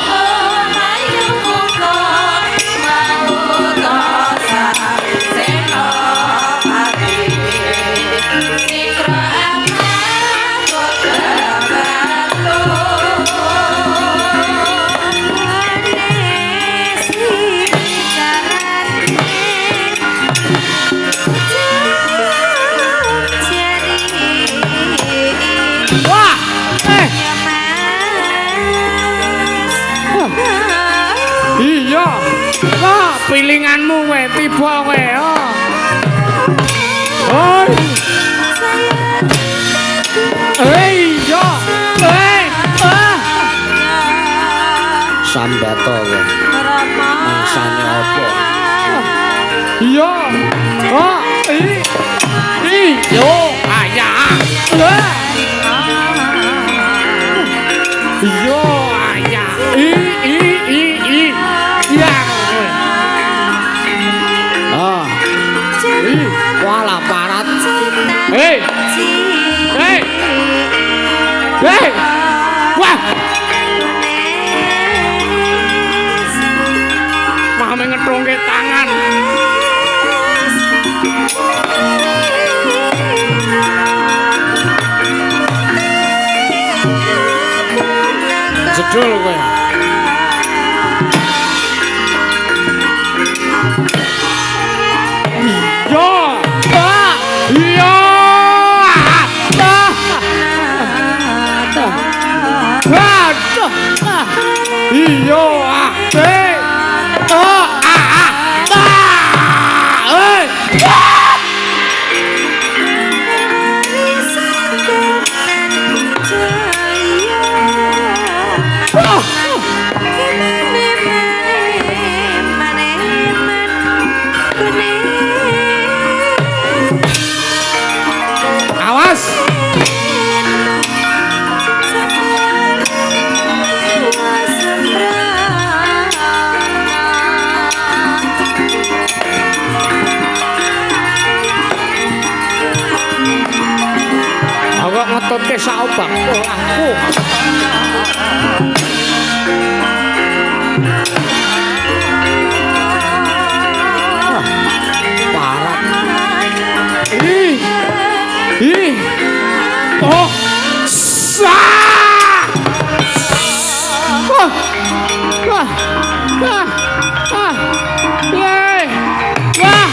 Wah. Eh. Iya. Wah, pilinganmu kowe tiba kowe. Oh. Oi. Eh, iya. Eh. Ah. Sambato kowe. Mangsane apa? Iya. Oh, i. Iyo, ayah. Iya, ayah. I i i i. Ya. Ah. Ih, walah parat. Hei. Hei. Hei. Wah. Ngetungke tangan. Jedul kowe. Iya. Ah, iya. Ah. Waduh. Ah. Iya. Ah. Eh. Oh, ah, ah. Ah. Eh. Ah. Ah. Awas. Aku ngetutke sak obak aku. Wah, parah. Ih. Ih. Oh. Sa. Wah. Wah. Wah. Wah. Yeay. Wah.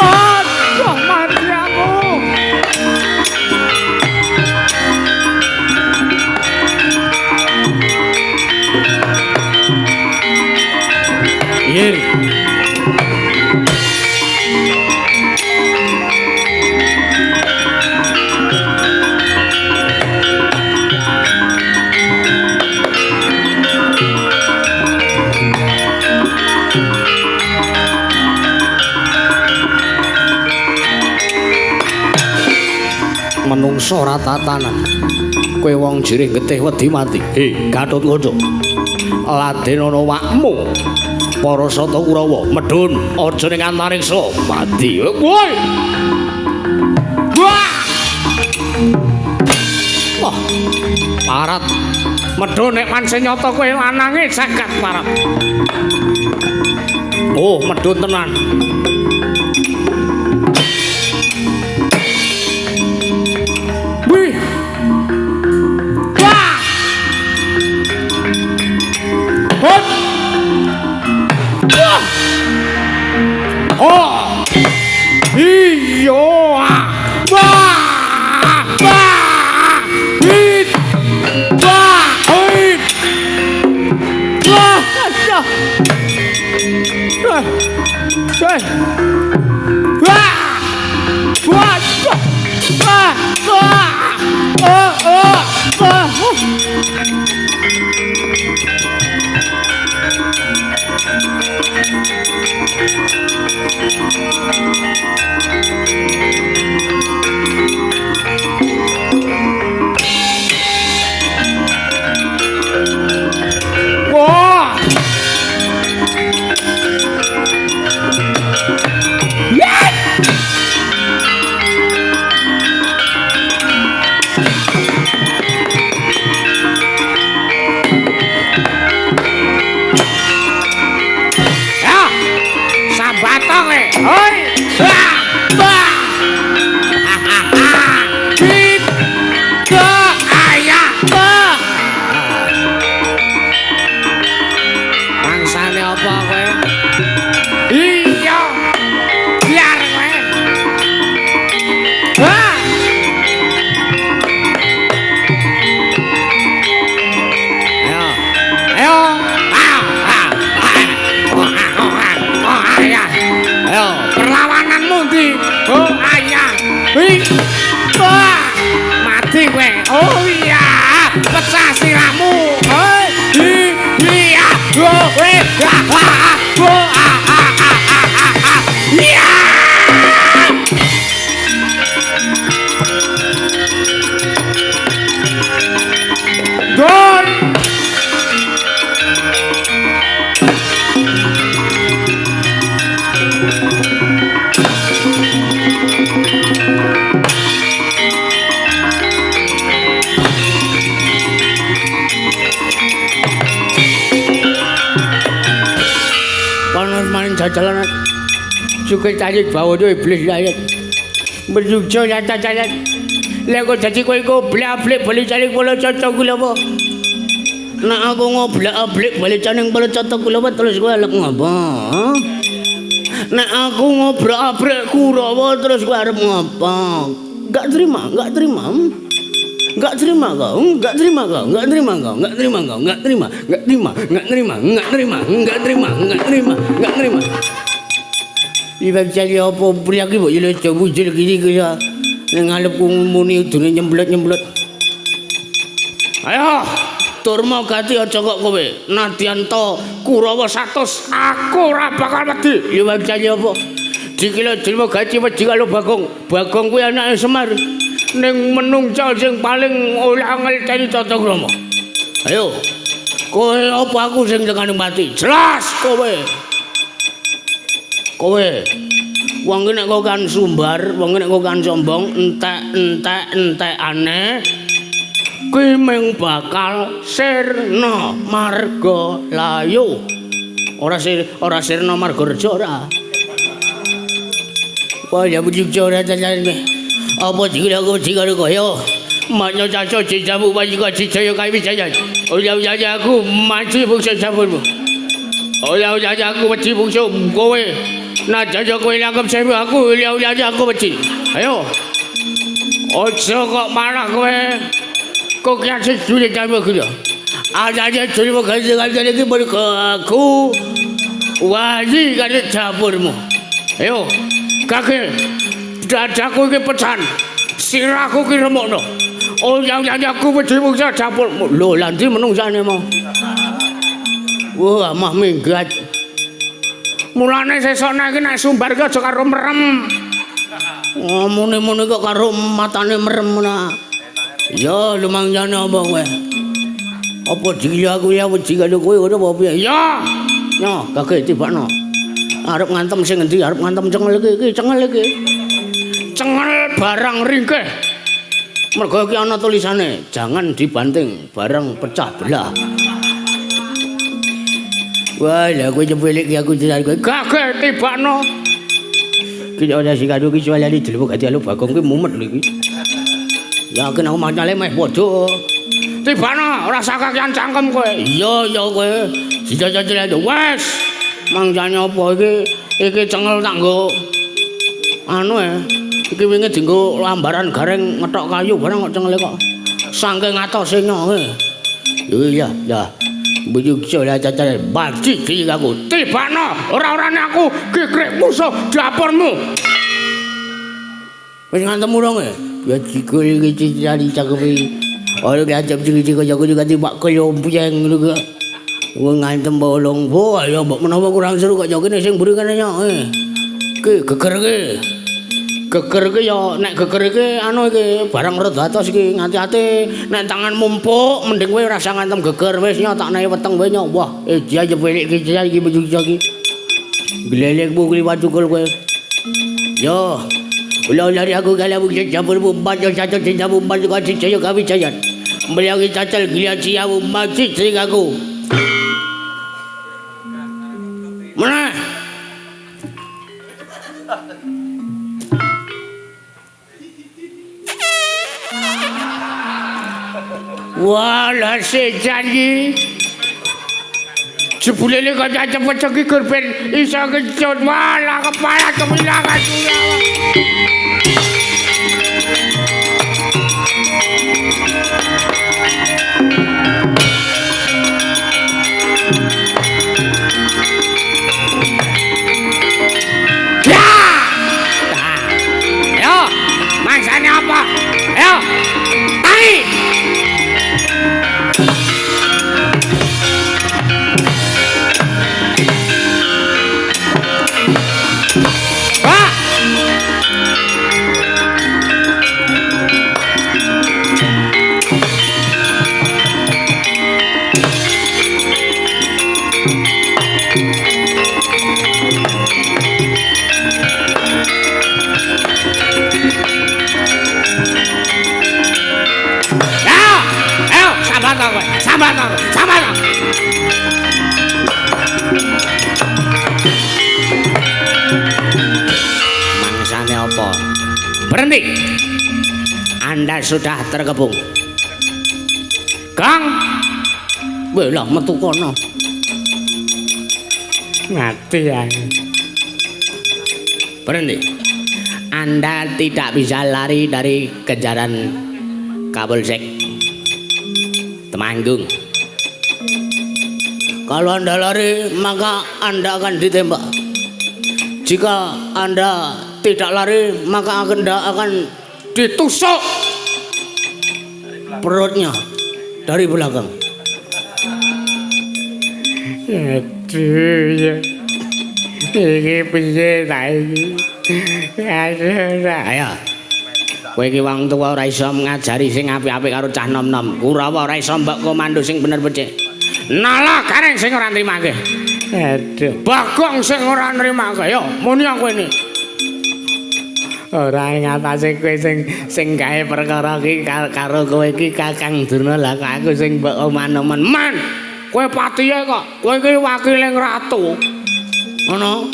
Aduh, mati aku. Iya. Menungso ora tatanan. Kowe wong jirih getih wedi mati. He, Gatotkaca. Laden ana wakmu. Para Sata Kurawa medhun aja ning antariksa mati. Woi. Wah. Wah. Parat. Medhun nek pancen nyata kowe lanange jagat parat. Oh, medhun tenan. Wih. Wah. Hop. Wah. Oh. Iya. Wah. Wah. Hit. Wah. Hit. Wah. Aduh. Wah. Wah. Wah. Wah. Wah. Oh, oh, oh. Wah. Ya. Sambatong e. Hoi. Wah. Wah. Hit. Ke ayah. Wah. Bangsane apa kowe? Iya. Biar kowe. Wah. Ayo. Ayo. Ah, ah, ah. Oh, ah, oh, ah. Oh, ayah. Ayo, perlawananmu ndi? Oh, ayah. Hi. Wah. Mati kowe. Oh iya, pecah sirahmu. Hoi. Hi, iya. Oh, eh, ah, ah, oh, ah, ah, ah, ah, ah, ah. Iya. Don. maning jajalan. Suke tarik bawono iblis layat. Berjugja nyata cacat. Lah kok dadi kowe iku oblak-ablik bali caning pala cocok kuwi apa? Nek aku ngoblak-ablik bali caning pala cocok kuwi apa terus kowe arep ngopo? Nek aku ngoblak-ablik Kurawa terus kowe arep ngopo? Enggak terima, enggak terima. Enggak terima kau, enggak terima kau, enggak terima kau, enggak terima kau, enggak terima, enggak terima, enggak terima, enggak terima, enggak terima, enggak terima, enggak terima. Ibang cari apa priya ki mbok yo aja wujul iki iki ya. Ning ngarepku muni udune nyemblet-nyemblet. Ayo, Durma gati aja kok kowe. Nadyan ta Kurawa 100, aku ora bakal wedi. Ya bang cari apa? Dikira Durma gati wedi karo Bagong. Bagong kuwi anake Semar. Ning menungsa sing paling ora ngerteni tata krama. Ayo. Kowe apa aku sing tekane mati? Jelas kowe. Kowe wong ki nek kok kan sumbar, wong ki nek kok kan sombong, entek-entek entekane kuwi mung bakal sirna marga layu. Ora ora sirna marga reja ora. Wah ya bujug ora tenan. Apa dikira aku dikira kaya maknya caca jamu panjika jaya kae wijaya. Ora ora aku mati bungsu sampurmu. Ora ora aku wedi bungsu kowe. Nah jaya kowe langkep sewu aku ora ora aku wedi. Ayo. Aja kok marah kowe. Kok kiye jule jamu kuwi. Aja jule ganti iki mergo aku wali karo dapurmu. Ayo. Kakek dadaku iki pecahan. Sirahku iki remukno. Oh yang aku wedi mungsa dapurmu. Lho lha ndi menungsane mau? Wah, mah minggat. Mulane sesuk nek iki nek sumbar ki aja karo merem. Oh, muni-muni kok karo matane merem ora. Ya lumangjane apa kowe? Apa dikira aku ya wedi karo kowe ngono apa piye? Ya. Nyo, kakek tibakno. Arep ngantem sing endi? Arep ngantem cengel iki, iki cengel iki. Cengel barang ringkeh. Mergo iki ana tulisane, jangan dibanting, barang pecah belah. Wah, lha kowe nyepelik iki aku jenengan kowe. Gageh tibakno. Ki ora sing karo iki soalane delok gati alo Bagong kuwi mumet lho iki. Yakin aku macale meh padha. Tibakno, ora usah kakean cangkem kowe. Iya, iya kowe. Dijajal wes. Mangjane apa iki? Iki cengel tak nggo anu e. Iki wingi dienggo lambaran gareng ngetok kayu barang kok cengele kok. Saking atose nyoe. Iya, ya. Bujuk jola cacar baji iki aku. Tibakno, ora-orane aku gegrek musuh dapurmu. Wis ngantem urung e? Ya jigul iki cicari cakepe. Ora diancam cilik kaya aku juga timbak kelompieng ngono kok. Wong ngantem bolong bo, ayo mbok menawa kurang seru kok ya kene sing mburi kene nyok. Ki geger ki. Geger ki ya nek geger iki anu iki barang rada atos iki ngati-ati nek tanganmu empuk mending kowe ora usah ngantem geger wis nyok tak nae weteng kowe nyok. Wah, dia nyepelik iki iki bujuk iki. Glelek bu kliwat cukul kowe. Yo. Ula-ula aku kala bukit campur bumbat yo satu cinta bumbat kau jaya kami jaya. Beliau cacal gila cia bumbat cicing aku. Mana? Wah, sejan iki. Jebule kok cepet iki gur ben iso kecut. Walah kepala kepilangan kula. Ya! Ayo, mangsane apa? Ayo. Tangi. Sabar, sabar. Berhenti. Anda sudah terkepung. Kang. Weh lah metu kono. Mati aku. Berhenti. Anda tidak bisa lari dari kejaran Kapolsek Temanggung. Kalau Anda lari, maka Anda akan ditembak. Jika Anda tidak lari, maka Anda akan ditusuk perutnya dari belakang. Aduh ya. Iki piye ta iki? Aduh. Ayo. Kowe iki wong tuwa ora iso ngajari sing apik-apik karo cah nom-nom. Kurawa ora iso mbok komando sing bener becik. Nala Gareng sing ora nrimake. Aduh. Bagong sing ora nrimake. Yo, muni aku ini. Ora ing atase kowe sing gawe perkara iki karo kowe iki Kakang Durna, lah kok aku sing mbok oman-oman. Man, kowe patihe kok. Kowe iki wakiling ratu. Ngono.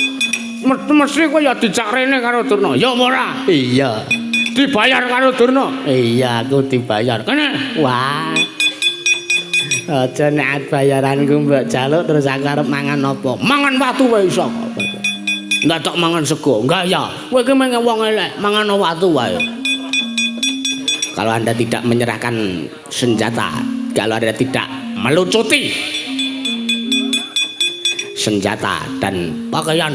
Mesti kowe ya dijak rene karo Durna. Ya apa ora? Iya. Dibayar karo Durna? Iya, aku dibayar. Kene. Wah. Aja nek bayaranku mbok jaluk terus aku arep mangan apa? Mangan watu wae iso kok. Enggak tok mangan sego. Enggak ya. Kowe iki mung wong elek, mangan watu wae. Kalau Anda tidak menyerahkan senjata, kalau Anda tidak melucuti senjata dan pakaian,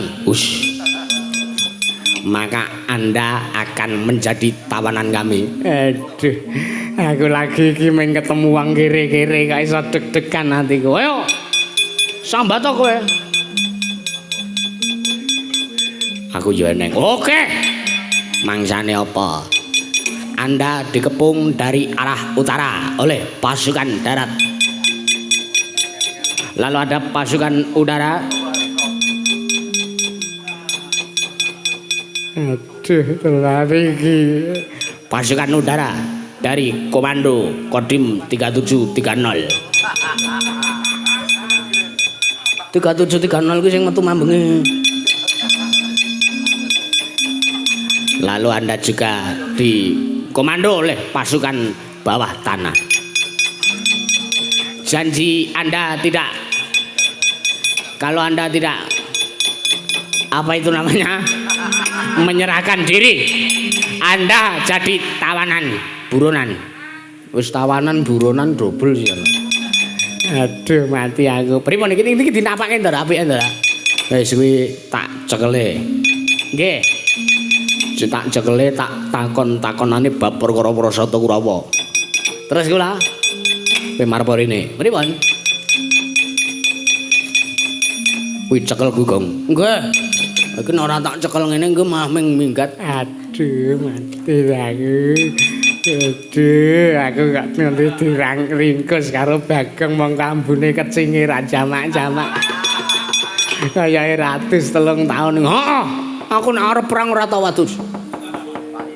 maka Anda akan menjadi tawanan kami. Aduh, aku lagi iki mung ketemu wong kere-kere kok iso deg-degan atiku. Ayo, sambat kowe. Aku yo eneng. Oke. Mangsane apa? Anda dikepung dari arah utara oleh pasukan darat. Lalu ada pasukan udara. Aduh, tenan iki. Pasukan udara dari Komando Kodim 3730. 3730 kuwi sing metu mambenge. Lalu Anda juga dikomando oleh pasukan bawah tanah. Janji Anda tidak, kalau Anda tidak, apa itu namanya, menyerahkan diri, Anda jadi tawanan, buronan. Wis tawanan buronan dobel sih. Aduh, mati aku. Pripun iki iki dinapake ndara apike ndara. Wis kuwi tak cekele. Nggih. Tak cekele tak takon-takonane bab perkara Prasata Kurawa. Terus kula kowe marep rene. Pripun? Kuwi cekel kuwi, Gong. Nggih. Iki nek ora tak cekel ngene engko malah ming minggat. Aduh, mati aku. Aduh, aku gak nganti dirangkringkus karo Bagong mong kambune kecinge ra jamak-jamak. Kaya ratus 3 taun. Heeh. Aku nek arep perang ora tau adus.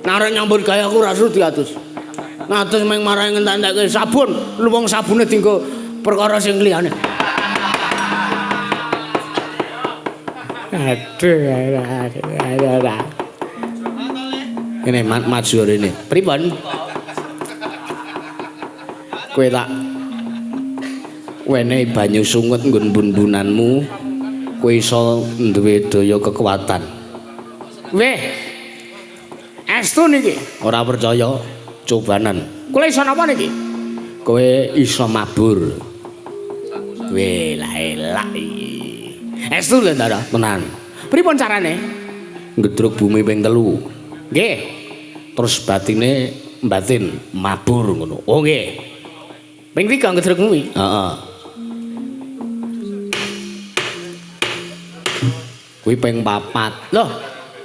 Nek arep nyambut gawe aku ora sudi adus. Adus mung marahi ngentek-entekke sabun, lu wong sabune dienggo perkara sing liyane. Aduh, ora. Ini maju rene. Pripun? Kowe tak wenehi banyu sungut nggon bun-bunanmu, kowe iso duwe daya kekuatan. Weh. Estu niki. Ora percaya, cobanan. Kula iso napa niki? Kowe iso mabur. Weh, lah elak iki. Estu lho, Ndara, tenan. Pripun carane? Ngedruk bumi ping 3. Nggih. Terus batine batin mabur ngono. Oh nggih. Ping 3 ngedruk bumi. Heeh. Kuwi ping 4. Loh,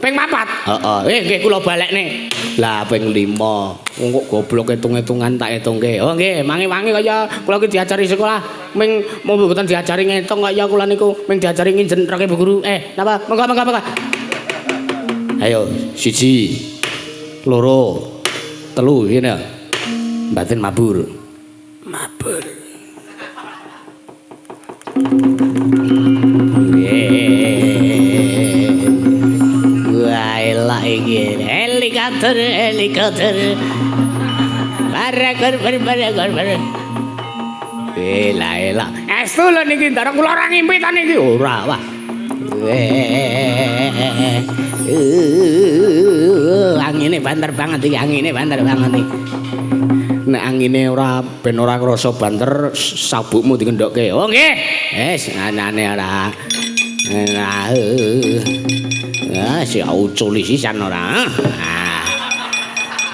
ping 4? Heeh. Nggih kula balekne. Lah ping 5. Wong kok goblok hitung-hitungan tak hitungke. Oh nggih, mangi-wangi kaya kula iki diajari sekolah ming mau mboten diajari ngitung kaya kula niku ming diajari nginjen roke Bu Guru. Napa? Monggo monggo monggo. Ayo, 1 2 3 ngene. Batin mabur. Mabur. Wah, elak iki. Elik Helikopter, helikopter. Barakor barakor barakor. Ela ela. Estu lho niki Ndara kula ora ngimpi ta niki. Ora, wah. Angine banter banget iki, angine banter banget iki. Nek angine ora ben ora krasa banter, sabukmu dikendokke. Oh nggih. Wis anane ora. Nah. Ah, si uculi sisan ora.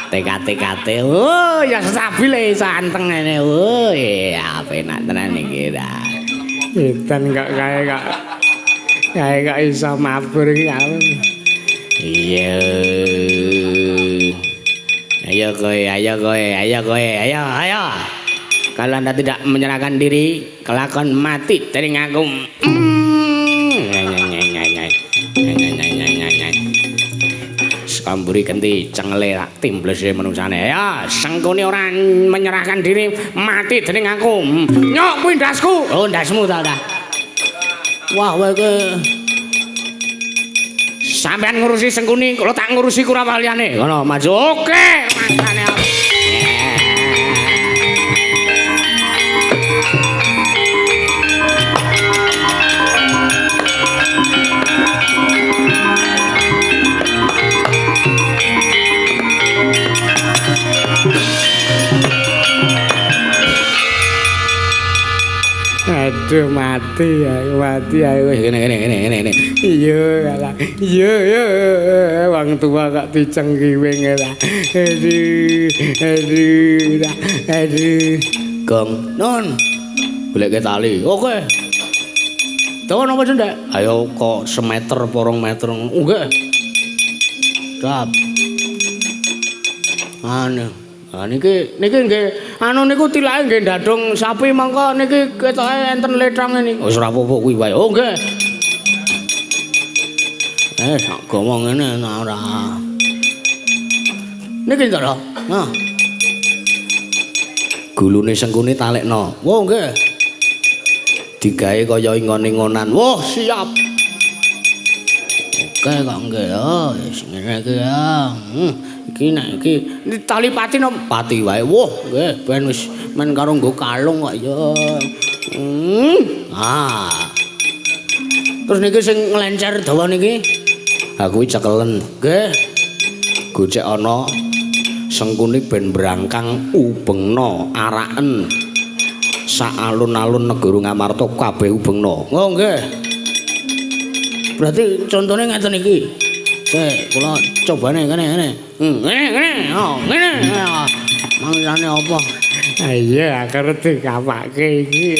TKT-KT. Oh, ya stabil e santeng ngene. Oh, ya penak tenan iki ta. Edan kok kae kok. Kae kok iso mabur iki aku. Iya. Ayo kowe, ayo kowe, ayo kowe, ayo, ayo. Kalau Anda tidak menyerahkan diri, kelakon mati dari ngaku. Kamburi genti cengele rak timblese menungsane. Ya, Sengkuni ora menyerahkan diri, mati dening aku. Nyok kuwi ndasku. Oh, ndasmu ta ora. Wah, kowe iki sampean ngurusi Sengkuni, kula tak ngurusi Kurawa liyane. Ngono, maju. Oke, makane. Aduh mati ya, mati ya wis ngene ngene ngene ngene. Iya kalah. Iya iya wong tua kok dicengkiwing ora. Aduh aduh aduh. Gong, nun. Goleke tali. Oke. Dawa napa cendhek? Ayo kok semeter porong meter. Nggih. Dap. Anu. Ha niki niki nggih anu niku tilake nggih ndadung sapi mongko niki ketoke enten lethong niki. Wis ora apa-apa kuwi wae. Oh nggih. Sak gawa ngene ora. Niki Ndara. Nah. Gulune Sengkuni talekno. Oh nggih. Digawe kaya ingon-ingonan. Wah, siap. Oke kok nggih. Oh, wis ngene iki ya. Iki nek iki tali pati no pati wae. Wah, nggih ben wis men karo nggo kalung kok ya. Ah. Terus niki sing nglencer dawa niki. Ha kuwi cekelen. Nggih. Gocek ana Sengkuni ben brangkang ubengna araken. Sak alun-alun negara Ngamarta kabeh ubengna. Oh nggih. Berarti contone ngeten iki. Sik, kula cobane ngene ngene. Ngene ngene. Oh, ngene. Mangsane apa? Iya, aku ngerti kapake iki.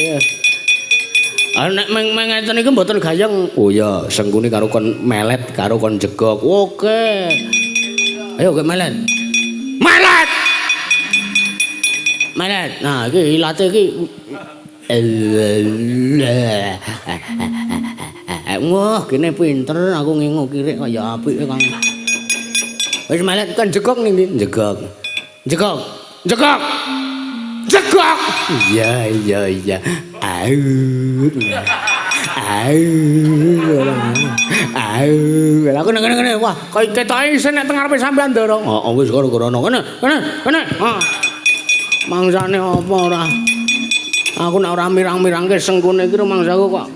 Ah nek meng ngeten iki mboten gayeng. Oh iya, Sengkuni karo kon melet karo kon jegok. Oke. Ayo ke melet. Melet. Melet. Nah, iki ilate iki. Wah, kene pinter aku ngingu kirik kaya apike Kang. Wis melet kon jegok ning ndi? Jegok. Jegok. Jegok. Jegok. Iya, iya, iya. Au. Au. Au. Aku nang ngene. Wah, kaya ketoke isin nek teng ngarepe sampean Ndara. Heeh, wis karo rono. Kene, kene, kene. Heeh. Mangsane apa ora? Aku nek ora mirang-mirangke Sengkune iki rumangsaku kok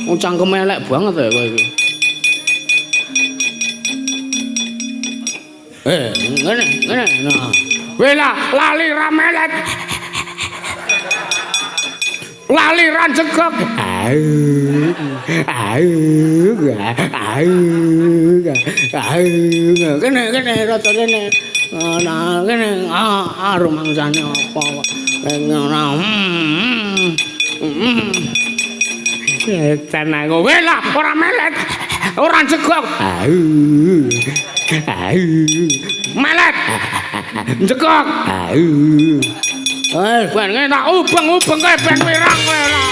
cangkeme elek banget ya kowe iki. Ngene, ngene. Nah. Wela lali ra melet. Lali ra jegok. Au. Au. Au. Au. Kene kene rada kene. Nah, kene ah rumangsane apa kok. Ora. Edan aku. Wela ora melet. Ora jegok. Au. Au. Melet. Jegok. Au. Ben ngene tak ubeng-ubeng kae ben wirang kowe ora.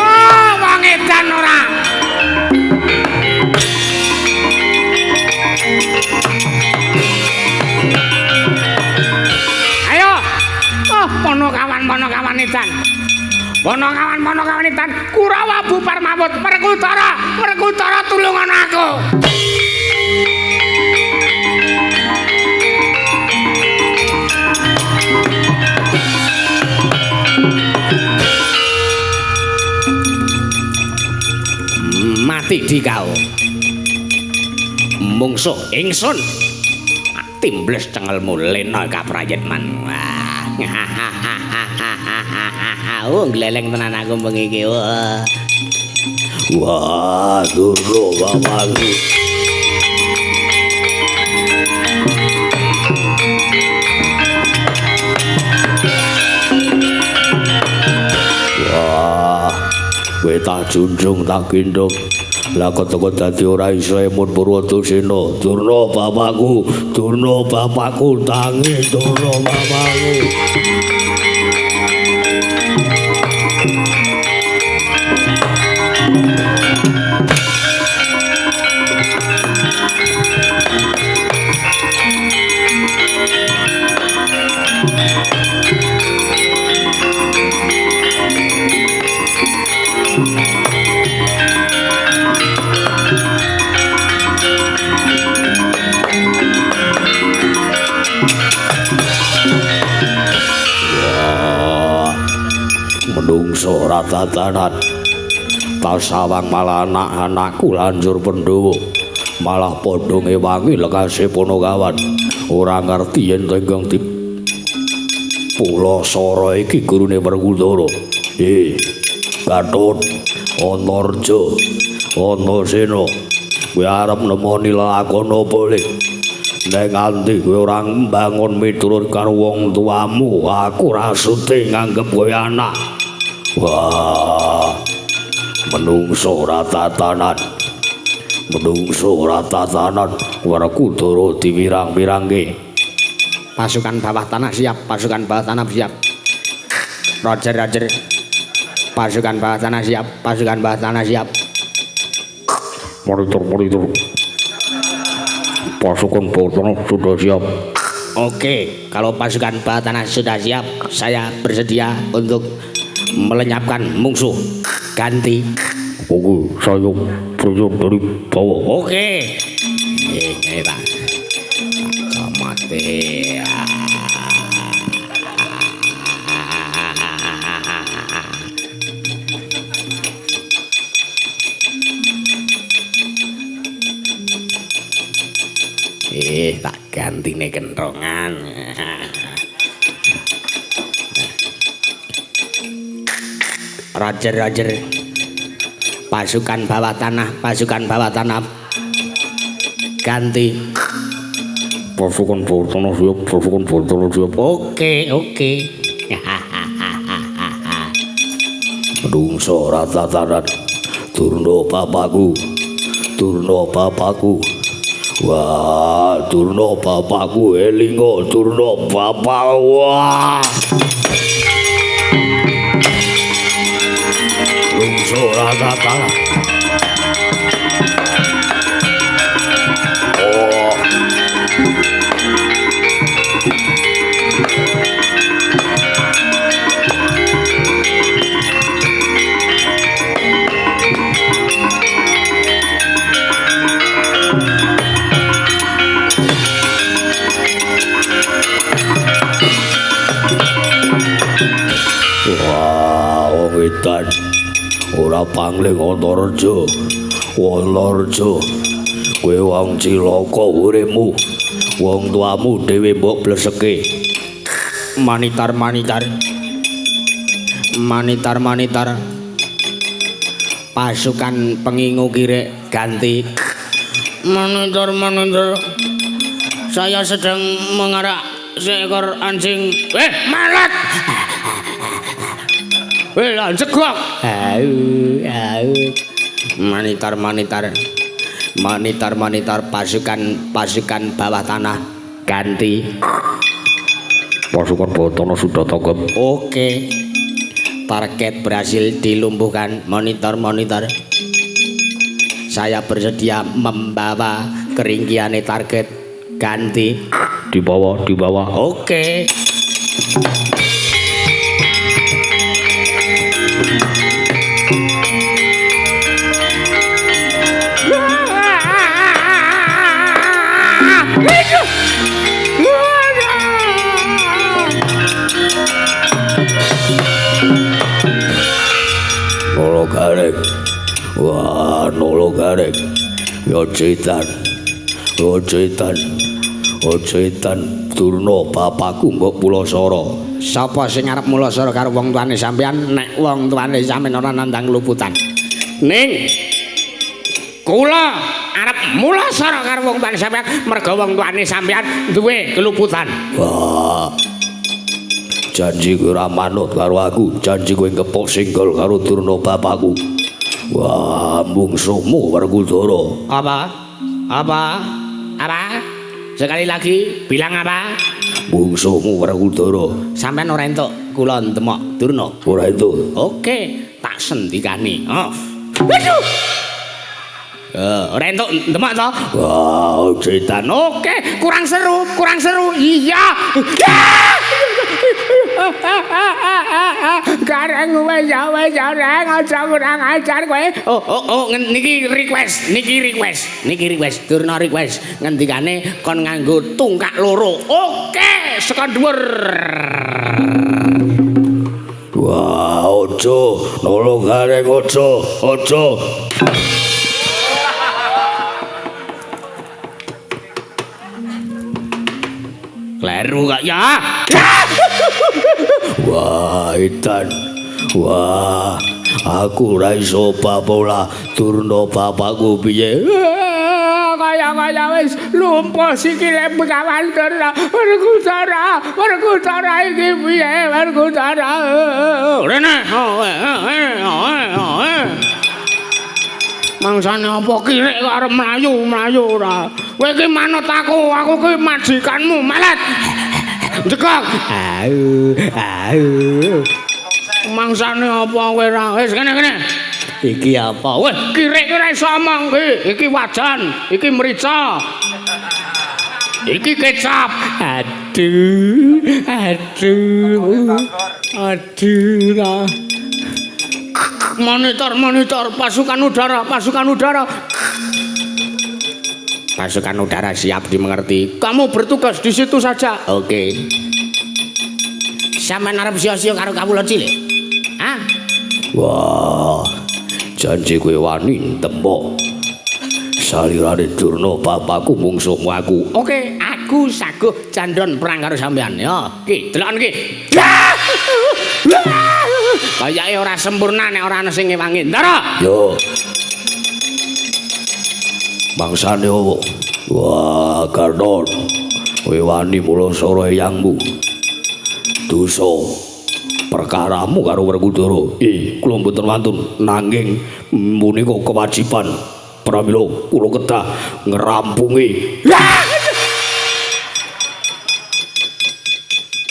Oh, wong edan ora. Ayo. Panakawan panakawan tan Kurawa bubar mawut Werkudara Werkudara tulungan aku. Mati di kau. Mungsuh ingsun. Timbles cengelmu lena kaprayitman. Oh, gleleng tenan aku bengi iki. Wah. Wah, Durna bapakku. Wah, kowe tak junjung tak gendhong. Lah kok dadi ora iso emut Purwadasena. Durna bapakku, Durna bapakku, tangi Durna bapakku. Menungso ora tatanan. Tasawang malah anak-anakku lanjur Pandhawa. Malah padha ngewangi lekase Panakawan. Ora ngerti yen tenggang di Pulasara iki gurune Werkudara. Gatot, Antarja, Antasena, kowe arep nemoni lakon apa le? Nek nganti kowe ora mbangun miturut karo wong tuamu, aku ora sudi nganggep kowe anak. Wah, menungso ora tatanan. Menungso ora tatanan, Werkudara diwirang-wirangke. Pasukan bawah tanah siap, pasukan bawah tanah siap. Roger, roger. Pasukan bawah tanah siap, pasukan bawah tanah siap. Monitor, monitor. Pasukan bawah tanah sudah siap. Oke, kalau pasukan bawah tanah sudah siap, saya bersedia untuk melenyapkan musuh. Ganti. Oke, saya bersiap dari bawah. Oke. Ini Pak. Comot. Tak gantine kentongan. Roger, roger. Pasukan bawah tanah, pasukan bawah tanah. Ganti. Pasukan bawah tanah siap, pasukan bawah tanah siap. Oke, oke. Menungso ora tatanan. Durna bapakku. Durna bapakku. Wah, Durna bapakku elingo, Durna bapak. Wah. Menungso ora tatanan. Oh. Wah, wong edan ora pangling Antarja. Antarja, kowe wong cilaka uripmu. Wong tuamu dhewe mbok bleseke. Manitar, manitar. Manitar, manitar. Pasukan pengingu kirek ganti. Manitar, manitar. Saya sedang mengarak seekor anjing. Malat. Jegok. Au, au. Manitar, manitar. Manitar, manitar. Pasukan, pasukan bawah tanah ganti. Pasukan bawah tanah sudah tangkap. Oke. Target berhasil dilumpuhkan. Monitor, monitor. Saya bersedia membawa keringkiane target. Ganti. Dibawa, dibawa. Oke. Nolo Gareng. Wah, Nolo Gareng. Ya cetan. Oh cetan. Oh cetan Durna bapakku mbok Pulasara. Sapa sing arep mulasara karo wong tuane sampean nek wong tuane sampean ora nandang luputan? Ning kula arep mulasara karo wong tuane sampean merga wong tuane sampean duwe keluputan. Wah. Janji kowe ora manut karo aku, janji kowe ngepok singgol karo Durna bapakku. Wah, mungsuhmu Werkudara. Apa? Apa? Apa? Sekali lagi bilang apa? Mungsuhmu Werkudara. Sampeyan ora entuk kula ndemok Durna. Ora entuk. Oke, tak sendikani. Oh. Aduh. Ora entuk ndemok to? Wah, setan. Oke, kurang seru, kurang seru. Iya. Gareng wis ya wis ya reng aja kurang ajar kowe. Oh, oh, oh, niki request, niki request, niki request, Durna request. Ngendikane kon nganggo tungkak loro. Oke, saka dhuwur. Wah, aja, Nolo Gareng aja, aja. Kleru kok ya. Wah, edan. Wah, aku ora iso bapola Durna bapakku piye. Kaya-kaya wis lumpuh sikile Begawan Durna. Werkudara, Werkudara iki piye Werkudara? Rene. Mangsane apa kirik kok arep mlayu-mlayu ora? Kowe iki manut aku, aku ki majikanmu, melet. Jegok. Au, au. Mangsane apa kowe ora? Wis kene kene. Iki apa? Weh, kirik ki ora iso omong ki. Iki wajan, iki merica. Iki kecap. Aduh, aduh. Aduh. Lah. Monitor, monitor, pasukan udara, pasukan udara. Pasukan udara siap dimengerti. Kamu bertugas di situ saja. Oke. Sampeyan arep sia-sia karo kawula cilik? Hah? Wah, janji kowe wani tembok. Salirane Durna bapakku mungsuhmu aku. Oke, aku saguh candon perang karo sampeyan. Ya, ki, deloken ki. Kayake ora sempurna nek ora ana sing ngewangi. Ndara. Yo. Bangsane opo? Wah, Garnon. Kowe wani mulasara eyangmu. Dosa perkaramu karo Werkudara. Kula mboten wantun nanging punika kewajiban pramila kula kedah ngrampungi.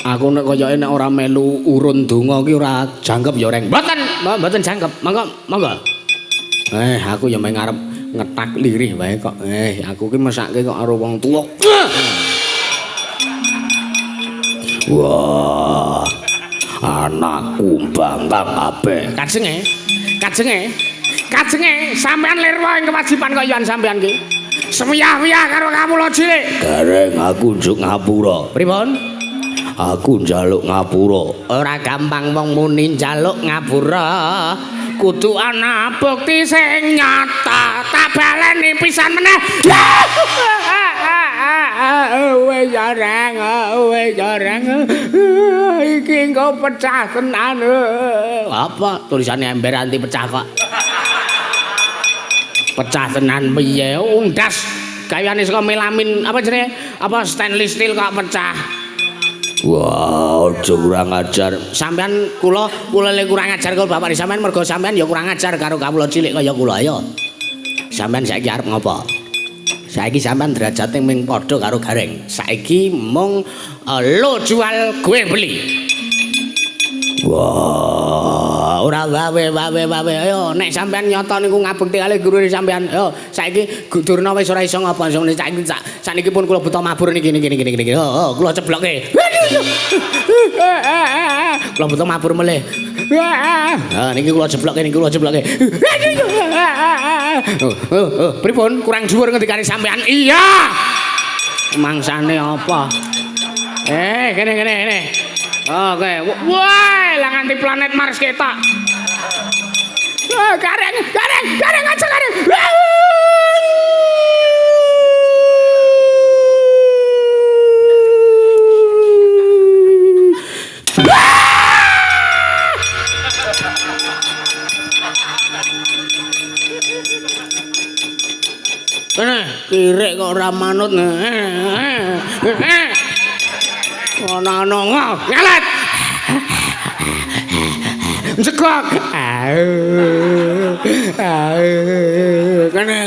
Aku nek kayake nek ora melu urun donga ki ora jangkep ya Reng. Mboten, mboten jangkep. Monggo, monggo. Aku ya meng arep ngetak lirih wae kok. Aku ki mesake kok karo wong tuwa. Wah. Anakku bangkang kabeh. Kajenge, kajenge. Kajenge sampean lirwa ing kewajiban kaya sampean ki. Semiyah-wiyah karo kawula cilik. Gareng aku njuk ngapura. Pripun? Aku njaluk ngapura. Ora gampang wong muni njaluk ngapura. Kudu ana bukti sing nyata. Tak baleni pisan meneh. Wis ya reng, wis ya reng. Iki engko pecah tenan. Apa tulisane ember anti pecah kok? Pecah tenan piye? Undas gayane saka melamin apa jenenge? Apa stainless steel kok pecah? Wah, aja kurang ajar. Sampeyan kula kula le kurang ajar karo bapak sampeyan mergo sampeyan ya kurang ajar karo kawula cilik kaya kula ayo. Sampeyan saiki arep ngopo? Saiki sampeyan derajate ming padha karo Gareng. Saiki mung lo jual gue beli. Wah, ora wawe wawe wawe. Ayo nek sampean nyata niku ngabekti kalih gurune sampean. Ayo saiki Durna wis ora iso ngapa saiki sakniki pun kula buta mabur niki niki niki niki. Oh, kula cebloke. Kula buta mabur melih. Ha niki kula cebloke niki kula cebloke. Pripun kurang dhuwur ngendikane sampean? Iya. Mangsane apa? Kene kene kene. Oke. Wah, lah nganti planet Mars ketok. Gareng, gareng, gareng aja gareng. Kene, kirik kok ora manut. Ana-ana ngelet. Jegok. Kene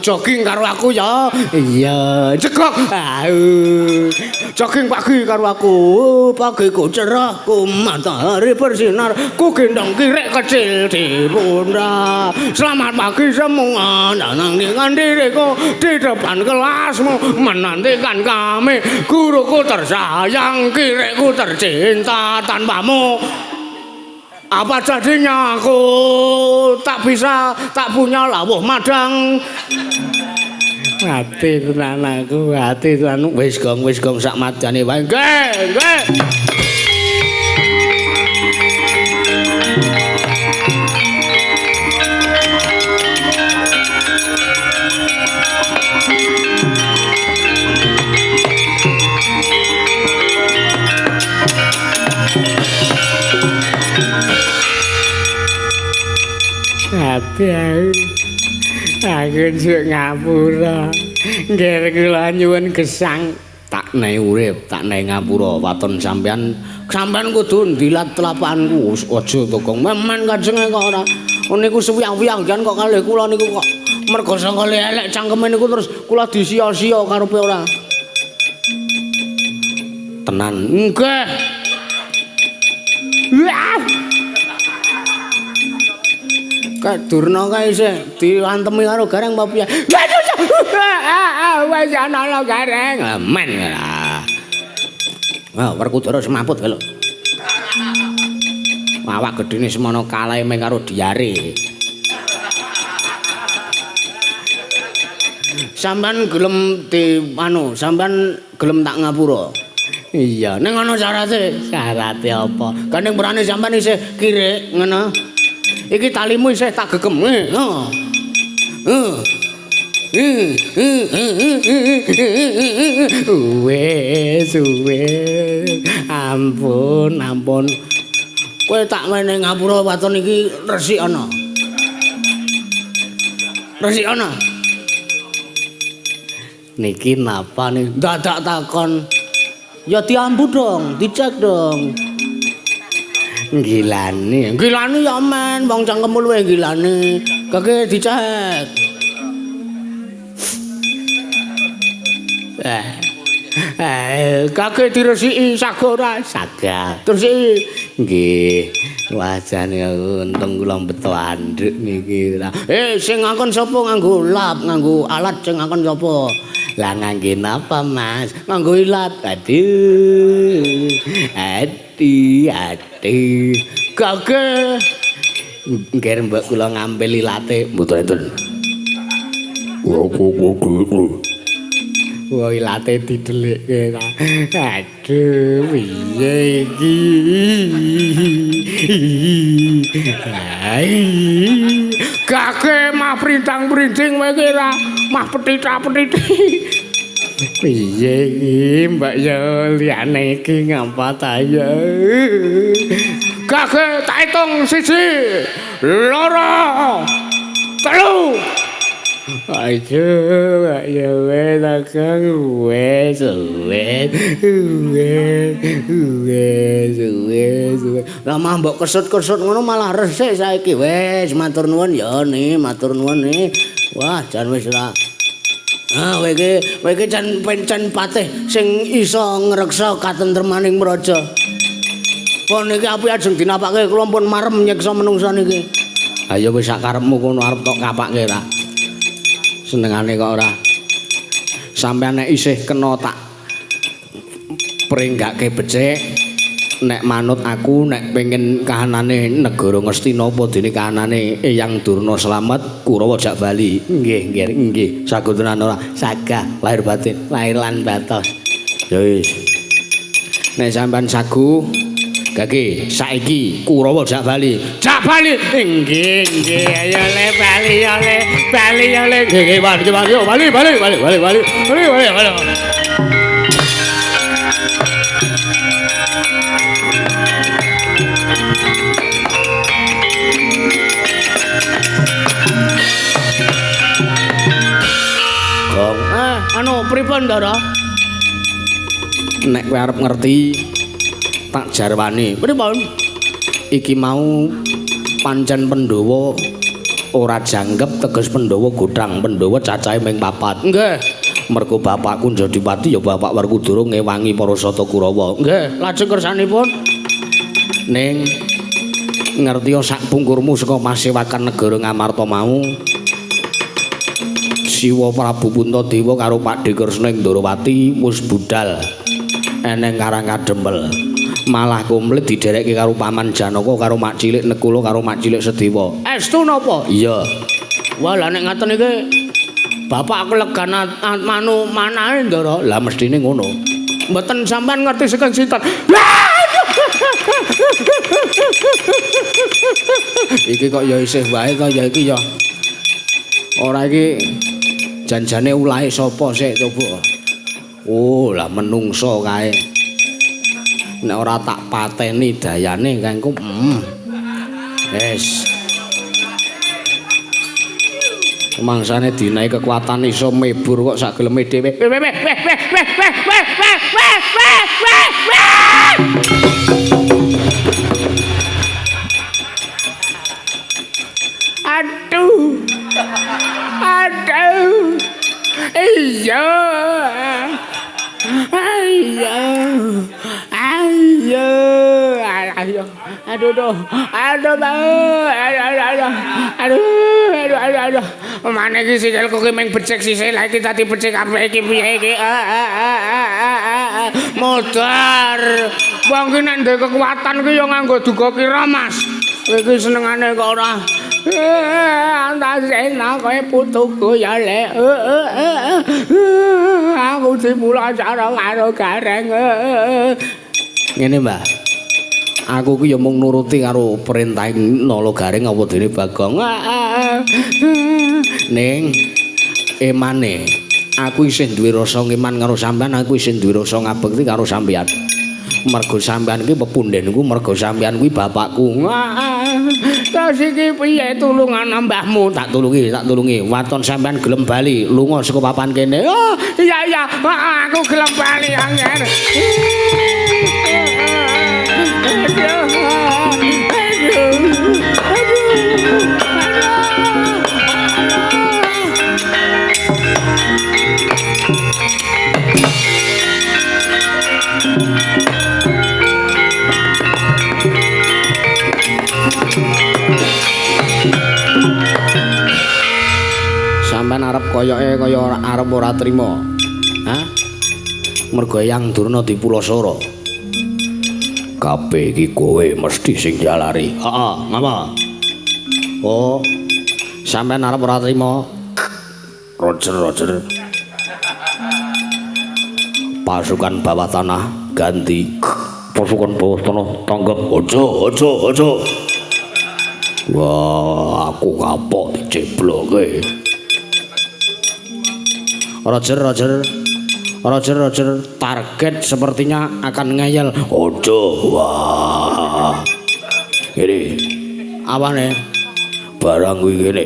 jogging karo aku ya. Iya, jegok. Jogging pagi karo aku. Pagiku cerah, ku matahari bersinar, ku gendong kirik kecil di pundak. Selamat pagi semua, nantikan diriku di depan kelasmu, menantikan kami. Guruku tersayang, kirikku tercinta, tanpamu apa jadinya aku tak bisa, tak punya lawuh madang. Mati tenan aku, mati tenan. Wis gong sak madane wae. Nggih, nggih. Ati aku njuk ngapura. Nggih kula nyuwun gesang. Tak nehi urip, tak nehi ngapura waton sampean. Sampean kudu ndilat telapakanku. Aja to, Gong. Memen kajenge kok ora. Niku suwiyang-wiyang jan kok kalih kula niku kok mergo sangka elek cangkeme niku terus kula disia-sia karepe ora. Tenan. Nggih. Wah. Kayak Durna kae isih diantemi karo Gareng apa piye? Wis ana Gareng. Men. Wah, Werkudara semaput lho. Awak gedene semono kalahe meng karo diare. Sampeyan gelem di anu, sampeyan gelem tak ngapura. Iya, ning ana syarate. Syarate apa? Gandeng berani sampeyan isih kirik ngono. Iki talimu isih tak gegem. Heeh. Wis, wis. Ampun, ampun. Kowe tak menehi ngapura waton iki resik ana. Resik ana. Niki napa nih? Dadak takon. Ya diambu dong, dicek dong. Gilani, gilani ya men, wong cangkemmu luwih gilani. Kake dicek. Kake diresiki saga ora? Saga. Terus nggih. Wah jane untung kula beto andhuk niki. Sing ngakon sapa nganggo lap, nganggo alat sing ngakon sapa? Lah ngangge napa, Mas? Nganggo ilat. Aduh. Ati, ati. Gage. Nggih mbok kula ngambil ilate. Mboten enten. Wah, ilate didelikke ta. Aduh, piye iki? Gage mah printang-printing kowe iki ra, mah petita-petiti. Piye iki, Mbak ya liyane iki ngapa ta ya? Gage tak hitung 1, 2, 3. Aduh, Mbak ya wis akang wis wis wis wis wis. Lah mah mbok kesut-kesut ngono malah resik saiki. Wis matur nuwun ya nih, matur nuwun nih. Wah, jan wis ra. Ah, kowe iki jan pencen patih sing iso ngreksa katentremaning praja. Pun iki api ajeng dinapake kula pun marem nyiksa menungsa niki. Ayo wis sak karepmu kono arep tok kapake ta. Senengane kok ora. Sampeyan nek isih kena tak pringgake becik. Nek manut aku nek pengen kahanane negara Ngastina apa dene kahanane Eyang Durna slamet Kurawa jak bali. Nggih, nggih, nggih. Sago tenan ora? Sagah, lahir batin, lahir lan batos. Ya wis. Nek sampean sagu gage saiki Kurawa jak bali. Jak bali. Nggih, nggih. Ayo le bali ya le, bali ya le. Nggih, nggih, bali, bali, bali, bali, bali, bali, bali, bali, bali. Gong. Anu pripun, Ndara? Nek kowe arep ngerti tak jarwani. Pripun? Iki mau pancen Pandhawa ora jangkep teges Pandhawa godhang, Pandhawa cacahe ming 4. Nggih. Mergo bapakku Jodipati ya bapak Werkudara ngewangi para Sata Kurawa. Nggih, lajeng kersanipun ning ngerti sak pungkurmu saka pasewakan negara Ngamarta mau. Siwa Prabu Puntadewa karo Pakdhe Kresna ing Ndorowati wis budal eneng Karang Kadempel. Malah komplit diderekke karo Paman Janaka karo Mak Cilik Nekula karo Mak Cilik Sedewa. Estu napa? Iya. Wah, lah nek ngaten iki bapak kelegan manu manahe Ndara. Lah mestine ngono. Mboten sampean ngerti saking sinten. Iki kok ya isih wae to ya iki ya. Ora iki janjane ulahe sapa sik coba. Oh, lah menungso kae. Nek ora tak pateni dayane kangku. Wis. Mangsane dinae kekuatan iso mebur kok sak geleme dhewe. Aduh. Aduh. Iya. Iya. Ayo. Ayo. Aduh, aduh. Aduh, aduh. Aduh, aduh, aduh, aduh. Mana iki sikilku ki mung becik sisih, lha iki dadi becik kabeh iki piye iki? Modar. Wong ki nek ndek kekuatan ki ya nganggo duga kira, Mas. Kowe iki senengane kok ora. Antasena kowe putuku ya le. Aku dipulasara karo Gareng. Ngene, Mbah. Aku ki ya mung nuruti karo perintah Nala Gareng apa dene Bagong. Ning emane aku isih duwe rasa ngeman karo sampean, aku isih duwe rasa ngabekti karo sampean. Mergo sampean iki pepundhenku, mergo sampean kuwi bapakku. Terus iki piye tulungan mbahmu? Tak tulungi, tak tulungi. Waton sampean gelem bali lunga saka papan kene. Oh, iya iya, aku gelem bali angger. Aduh. Aduh. Aduh. Sampeyan arep koyoke kaya arep ora trima. Hah? Mergo Eyang Durna dipulasara. Kabeh iki kowe mesti sing jalari. Heeh, ngapa? Oh. Sampeyan arep ora trima? Roger, Roger. Pasukan bawah tanah ganti. Pasukan bawah tanah tanggap. Ojo, ojo, ojo. Wah, aku kapok dicebloke. Roger, Roger. Roger, Roger. Target sepertinya akan ngeyel. Ojo, wah. Ini awane barang kuwi ngene.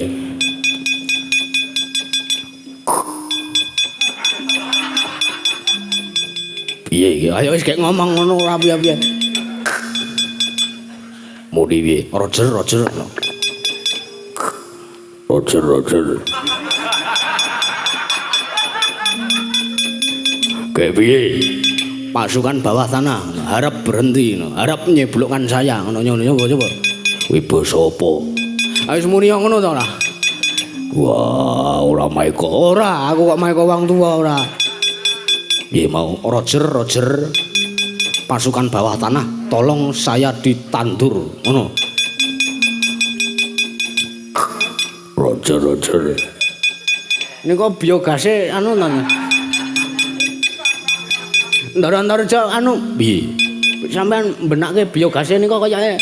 Piye iki? Ayo wis gek ngomong ngono ora piye-piye. Muni piye? Roger, Roger. Roger, Roger. Kayak piye? Pasukan bawah tanah harap berhenti, harap nyeblokkan saya ngono ngono coba coba. Kuwi basa apa? Ayo muni ngono ta ora? Wah, ora maeka. Ora, aku kok maeka wong tuwa ora. Piye mau? Roger, Roger. Pasukan bawah tanah, tolong saya ditandur. Ngono. Roger, roger. Niku biogase anu nang. Ndara-ndara anu piye? Sampeyan benake biogase niku kayake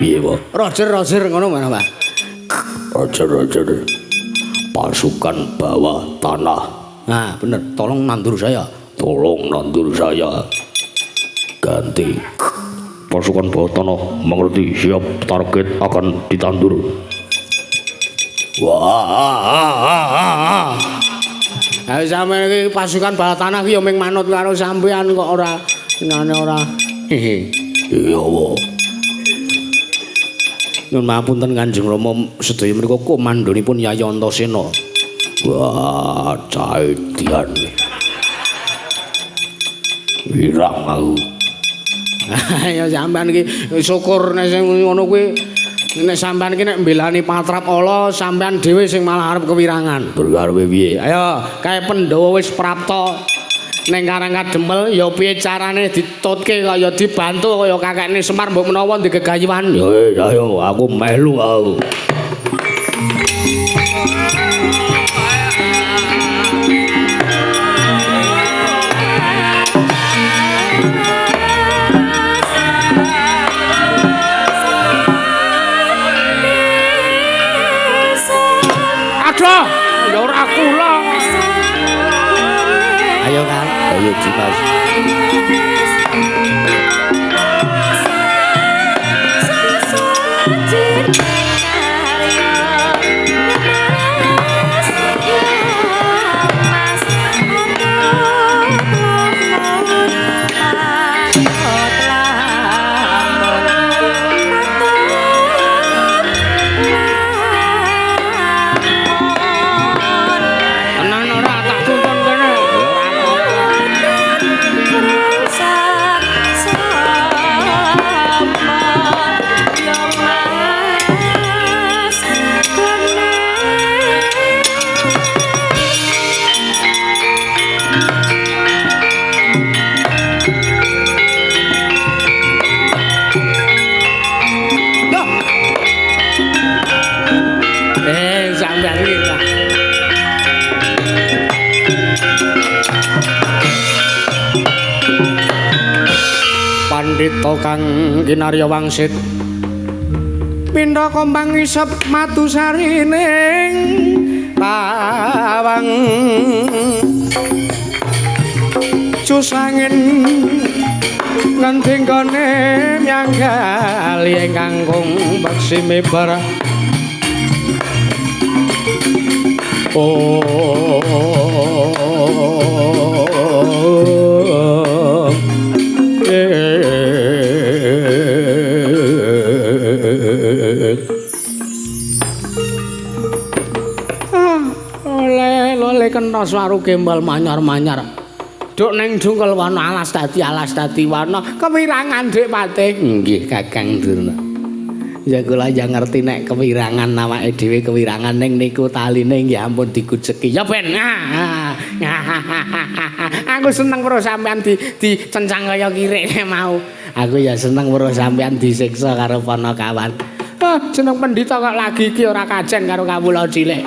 piye, Pak? Roger, roger ngono mana, Pak? Roger, roger. Pasukan bawah tanah. Nah, bener. Tolong nandur saya. Tolong nandur saya. Ganti. Pasukan bawah tanah mengerti, siap, target akan ditandur. Wah. Ayo sampeyan iki pasukan bawah tanah ki ya mung manut karo sampeyan kok ora ngene ora. Hehe. Iya, wae. Nyuwun mapunten Kanjeng Rama, sedaya menika komandonipun Yayi Antasena. Wah, caedian. Wirang aku. Ya sampean iki syukur nek sing ngono kuwi, nek sampean iki nek mbelani patrap ala, sampean dhewe sing malah arep kewirangan. Terus arepe piye? Ayo, kae Pandhawa wis prapta ning Karang Kadempel, ya piye carane ditutke kaya dibantu kaya kakekne Semar mbok menawa digegayuhan. Ya wis, ayo aku melu aku. Aduh, ya ora kula. Ayo Kang, ayo Dimas. Tenan ora tak tuntun kene. Sampeyan iki lah. Pandhita kang kinarya wangsit Pindha kombang isep matu sarining tawang cusangin ngendi nggone myanggali ingkang kung beksi mibar. Oh, oleh oleh kena suaru gembal manyar-manyar. Duk ning jungkel wana alas dadi wana kewirangan Dik Patih. Nggih Kakang Durna. Ya kula ya ngerti nek kewirangan awake dhewe kewirangan ning niku taline nggih ampun digujeki. Ya ben. Aku seneng weruh sampean dicencang kaya kirik mau. Aku ya seneng weruh sampean disiksa karo panakawan. Ah, jeneng pendhita kok lagi iki ora kajen karo kawula cilik.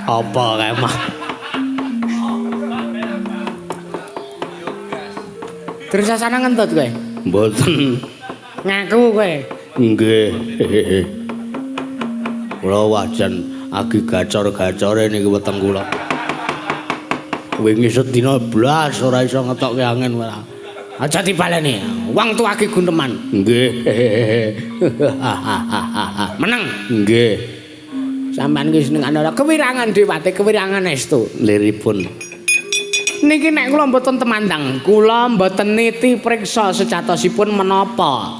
Apa kae mah? Terus sasana ngentut kowe? Mboten. Ngaku kowe? Nggih. Kula wajan agi gacor-gacore niki weteng kula. Wingi sedina blas ora iso ngetokke angin ora. Aja dibaleni. Wong tuwa agi gunteman. Nggih. Meneng. Nggih. Sampeyan ki senengane ora kewirangan Dewate, kewirangan estu. Liripun. Niki nek kula mboten temandang, kula mboten niti priksa sejatosipun menapa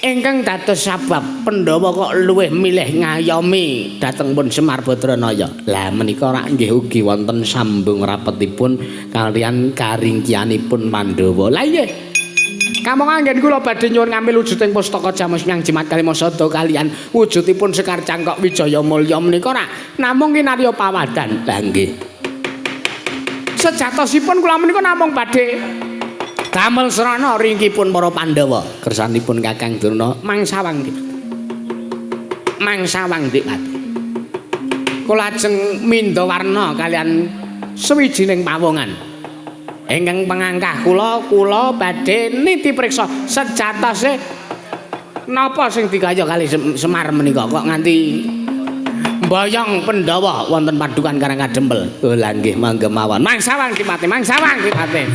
ingkang dados sabab Pandhawa kok luwih milih ngayomi dhateng pun Semar Badranaya. Lah menika rak nggih ugi wonten sambung rapetipun kaliyan karingkianipun Pandhawa. Lah nggih. Kamangka anggen kula badhe nyuwun ngambil wujuding pustaka Jamus Nyang Jimat Kalimasada kaliyan wujudipun Sekar Cangkok Wijaya Mulya menika ora namung kinarya pawadan. Lah nggih. Sejatosipun kula menika namung badhe damel srana ringkipun para Pandhawa. Kersanipun Kakang Durna mangsawang nggih. Mangsawang Dik Pati. Kula ajeng mindha warna kaliyan sawijining pawongan. Ingkang pengangkah kula, kula badhe niti priksa sejatose napa sing digaya kali Semar menika kok nganti mboyong Pandhawa wonten padukan Karang Kadempel. Oh lah nggih mangga mawon. Mangsawang Ki Pati, mangsawang Ki Pati.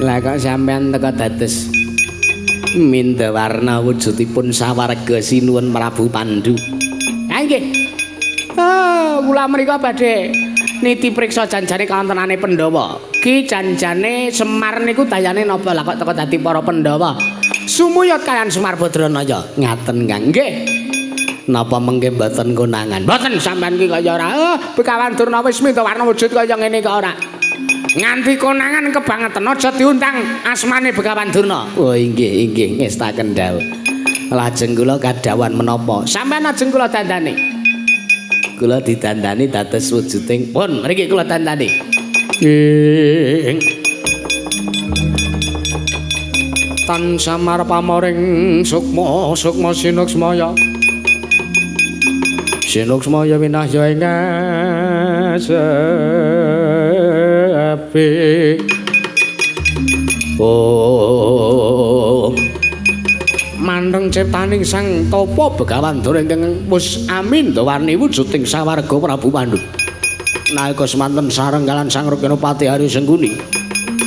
Lah kok sampean teka dados mindha warna wujudipun sawarga sinuwun Prabu Pandu. Ha nggih. Oh, kula mriku badhe niti priksa janjane kawontenane Pandhawa. Ki janjane Semar niku dayane napa lah kok teka dadi para Pandhawa. Sumuyut kaliyan Semar Badranaya. Ngaten Kang. Nggih. Napa mengke mboten konangan? Mboten sampean ki kaya ora. Oh, Begawan Durna wis mindha warna wujud kaya ngene kok ora. Nganti konangan kebangetan aja diundang asmane Begawan Durna. Oh inggih inggih ngestaken dawuh. Lajeng kula kadhawan menapa? Sampeyan ajeng kula dandani. Kula didandani dados wujuding pun mriki kula dandani. Ing tan samar pamoring sukma sukma sinuksmaya. Sinuksmaya winahya ing asepi. Oh mandeng ciptaning Sang Tapa Begawan Durna ingkang wis amindawarni wujuding sawarga Prabu Pandu. Nalika semanten sareng kaliyan Sang Rukminapati Hari Sengkuni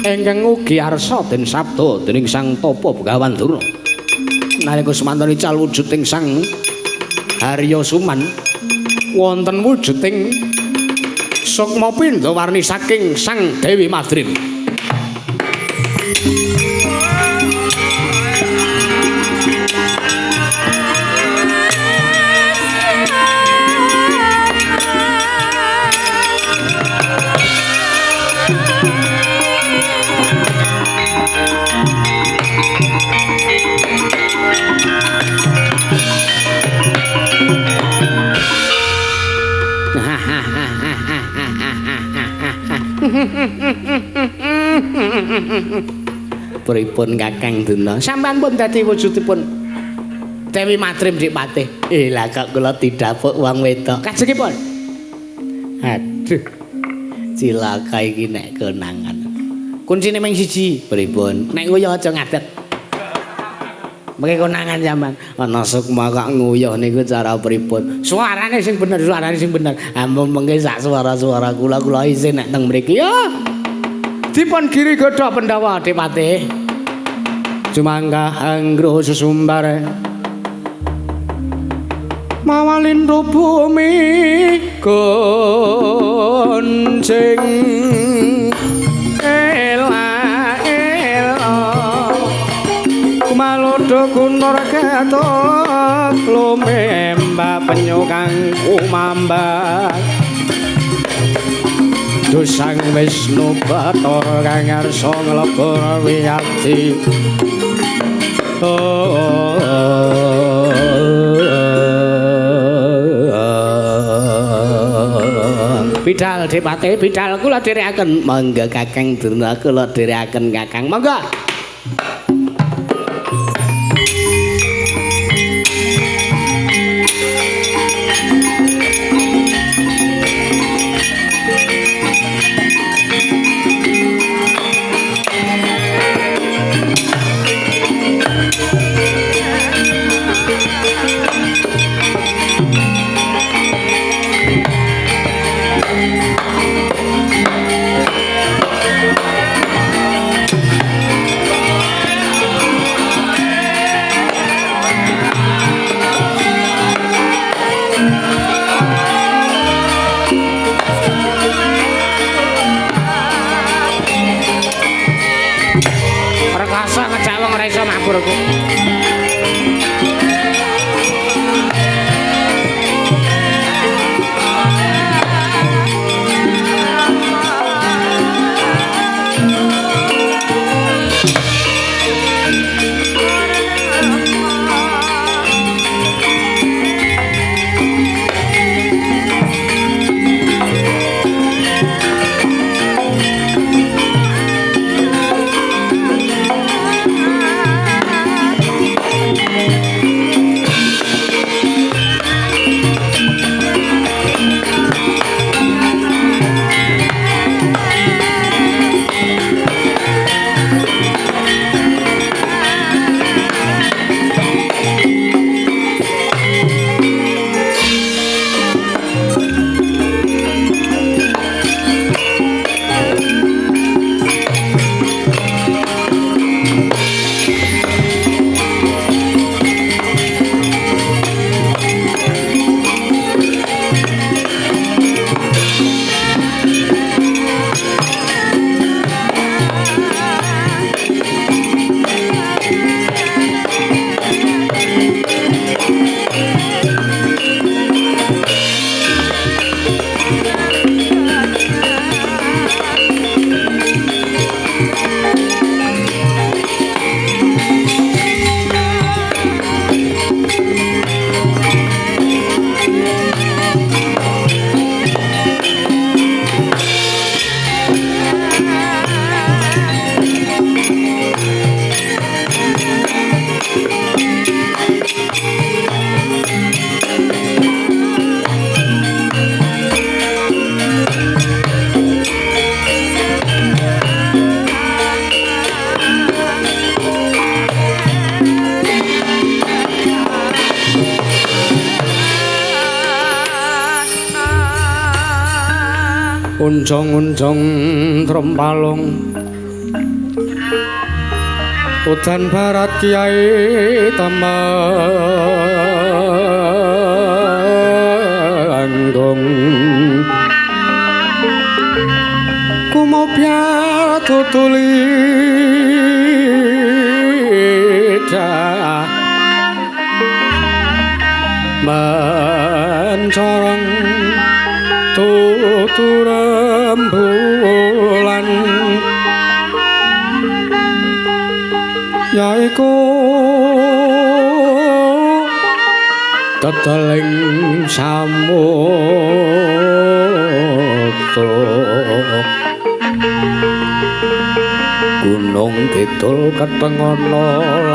ingkang ugi arsa den sabda dening Sang Tapa Begawan Durna. Nalika semanten ical wujuding Sang Harya Suman wonten wujuding sukma pindha warni saking Sang Dewi Madrim. Pripun Kakang Durna? Sampeyan pun dadi wujudipun Dewi Madrim Dik Patih. Lah kok kula didapuk wong wedok. Kajengipun. Aduh. Cilaka iki nek konangan. Kuncine mung siji. Pripun? Nek nguyuh aja ngadeg. Mengke konangan sampean. Ana sukma kok nguyuh niku cara pripun? Suarane sing bener, suarane sing bener. Ampun mengke sak suara-suara kula kula isin nek teng mriki. Ya. Dipun giri godha Pandhawa Dik Patih. Sumangga anggro sesumbare mawalindu bumi goncing ela ela kumalodo kuntor ketok lumemba penyu kang kumambang Sang Wisnu Bathara kang ngarsa nglebur wiyati. Bidal Dipate, bidal kula dherekaken. Monggo Kakang Durna kula dherekaken Kakang. Monggo. ora iso mabur aku. Unjong-unjong trempalung udan barat Kiai Temanggung kumopya tutuli mencorong tutu rembulan yaiku teteling samudra Gunung Kidul ketengana.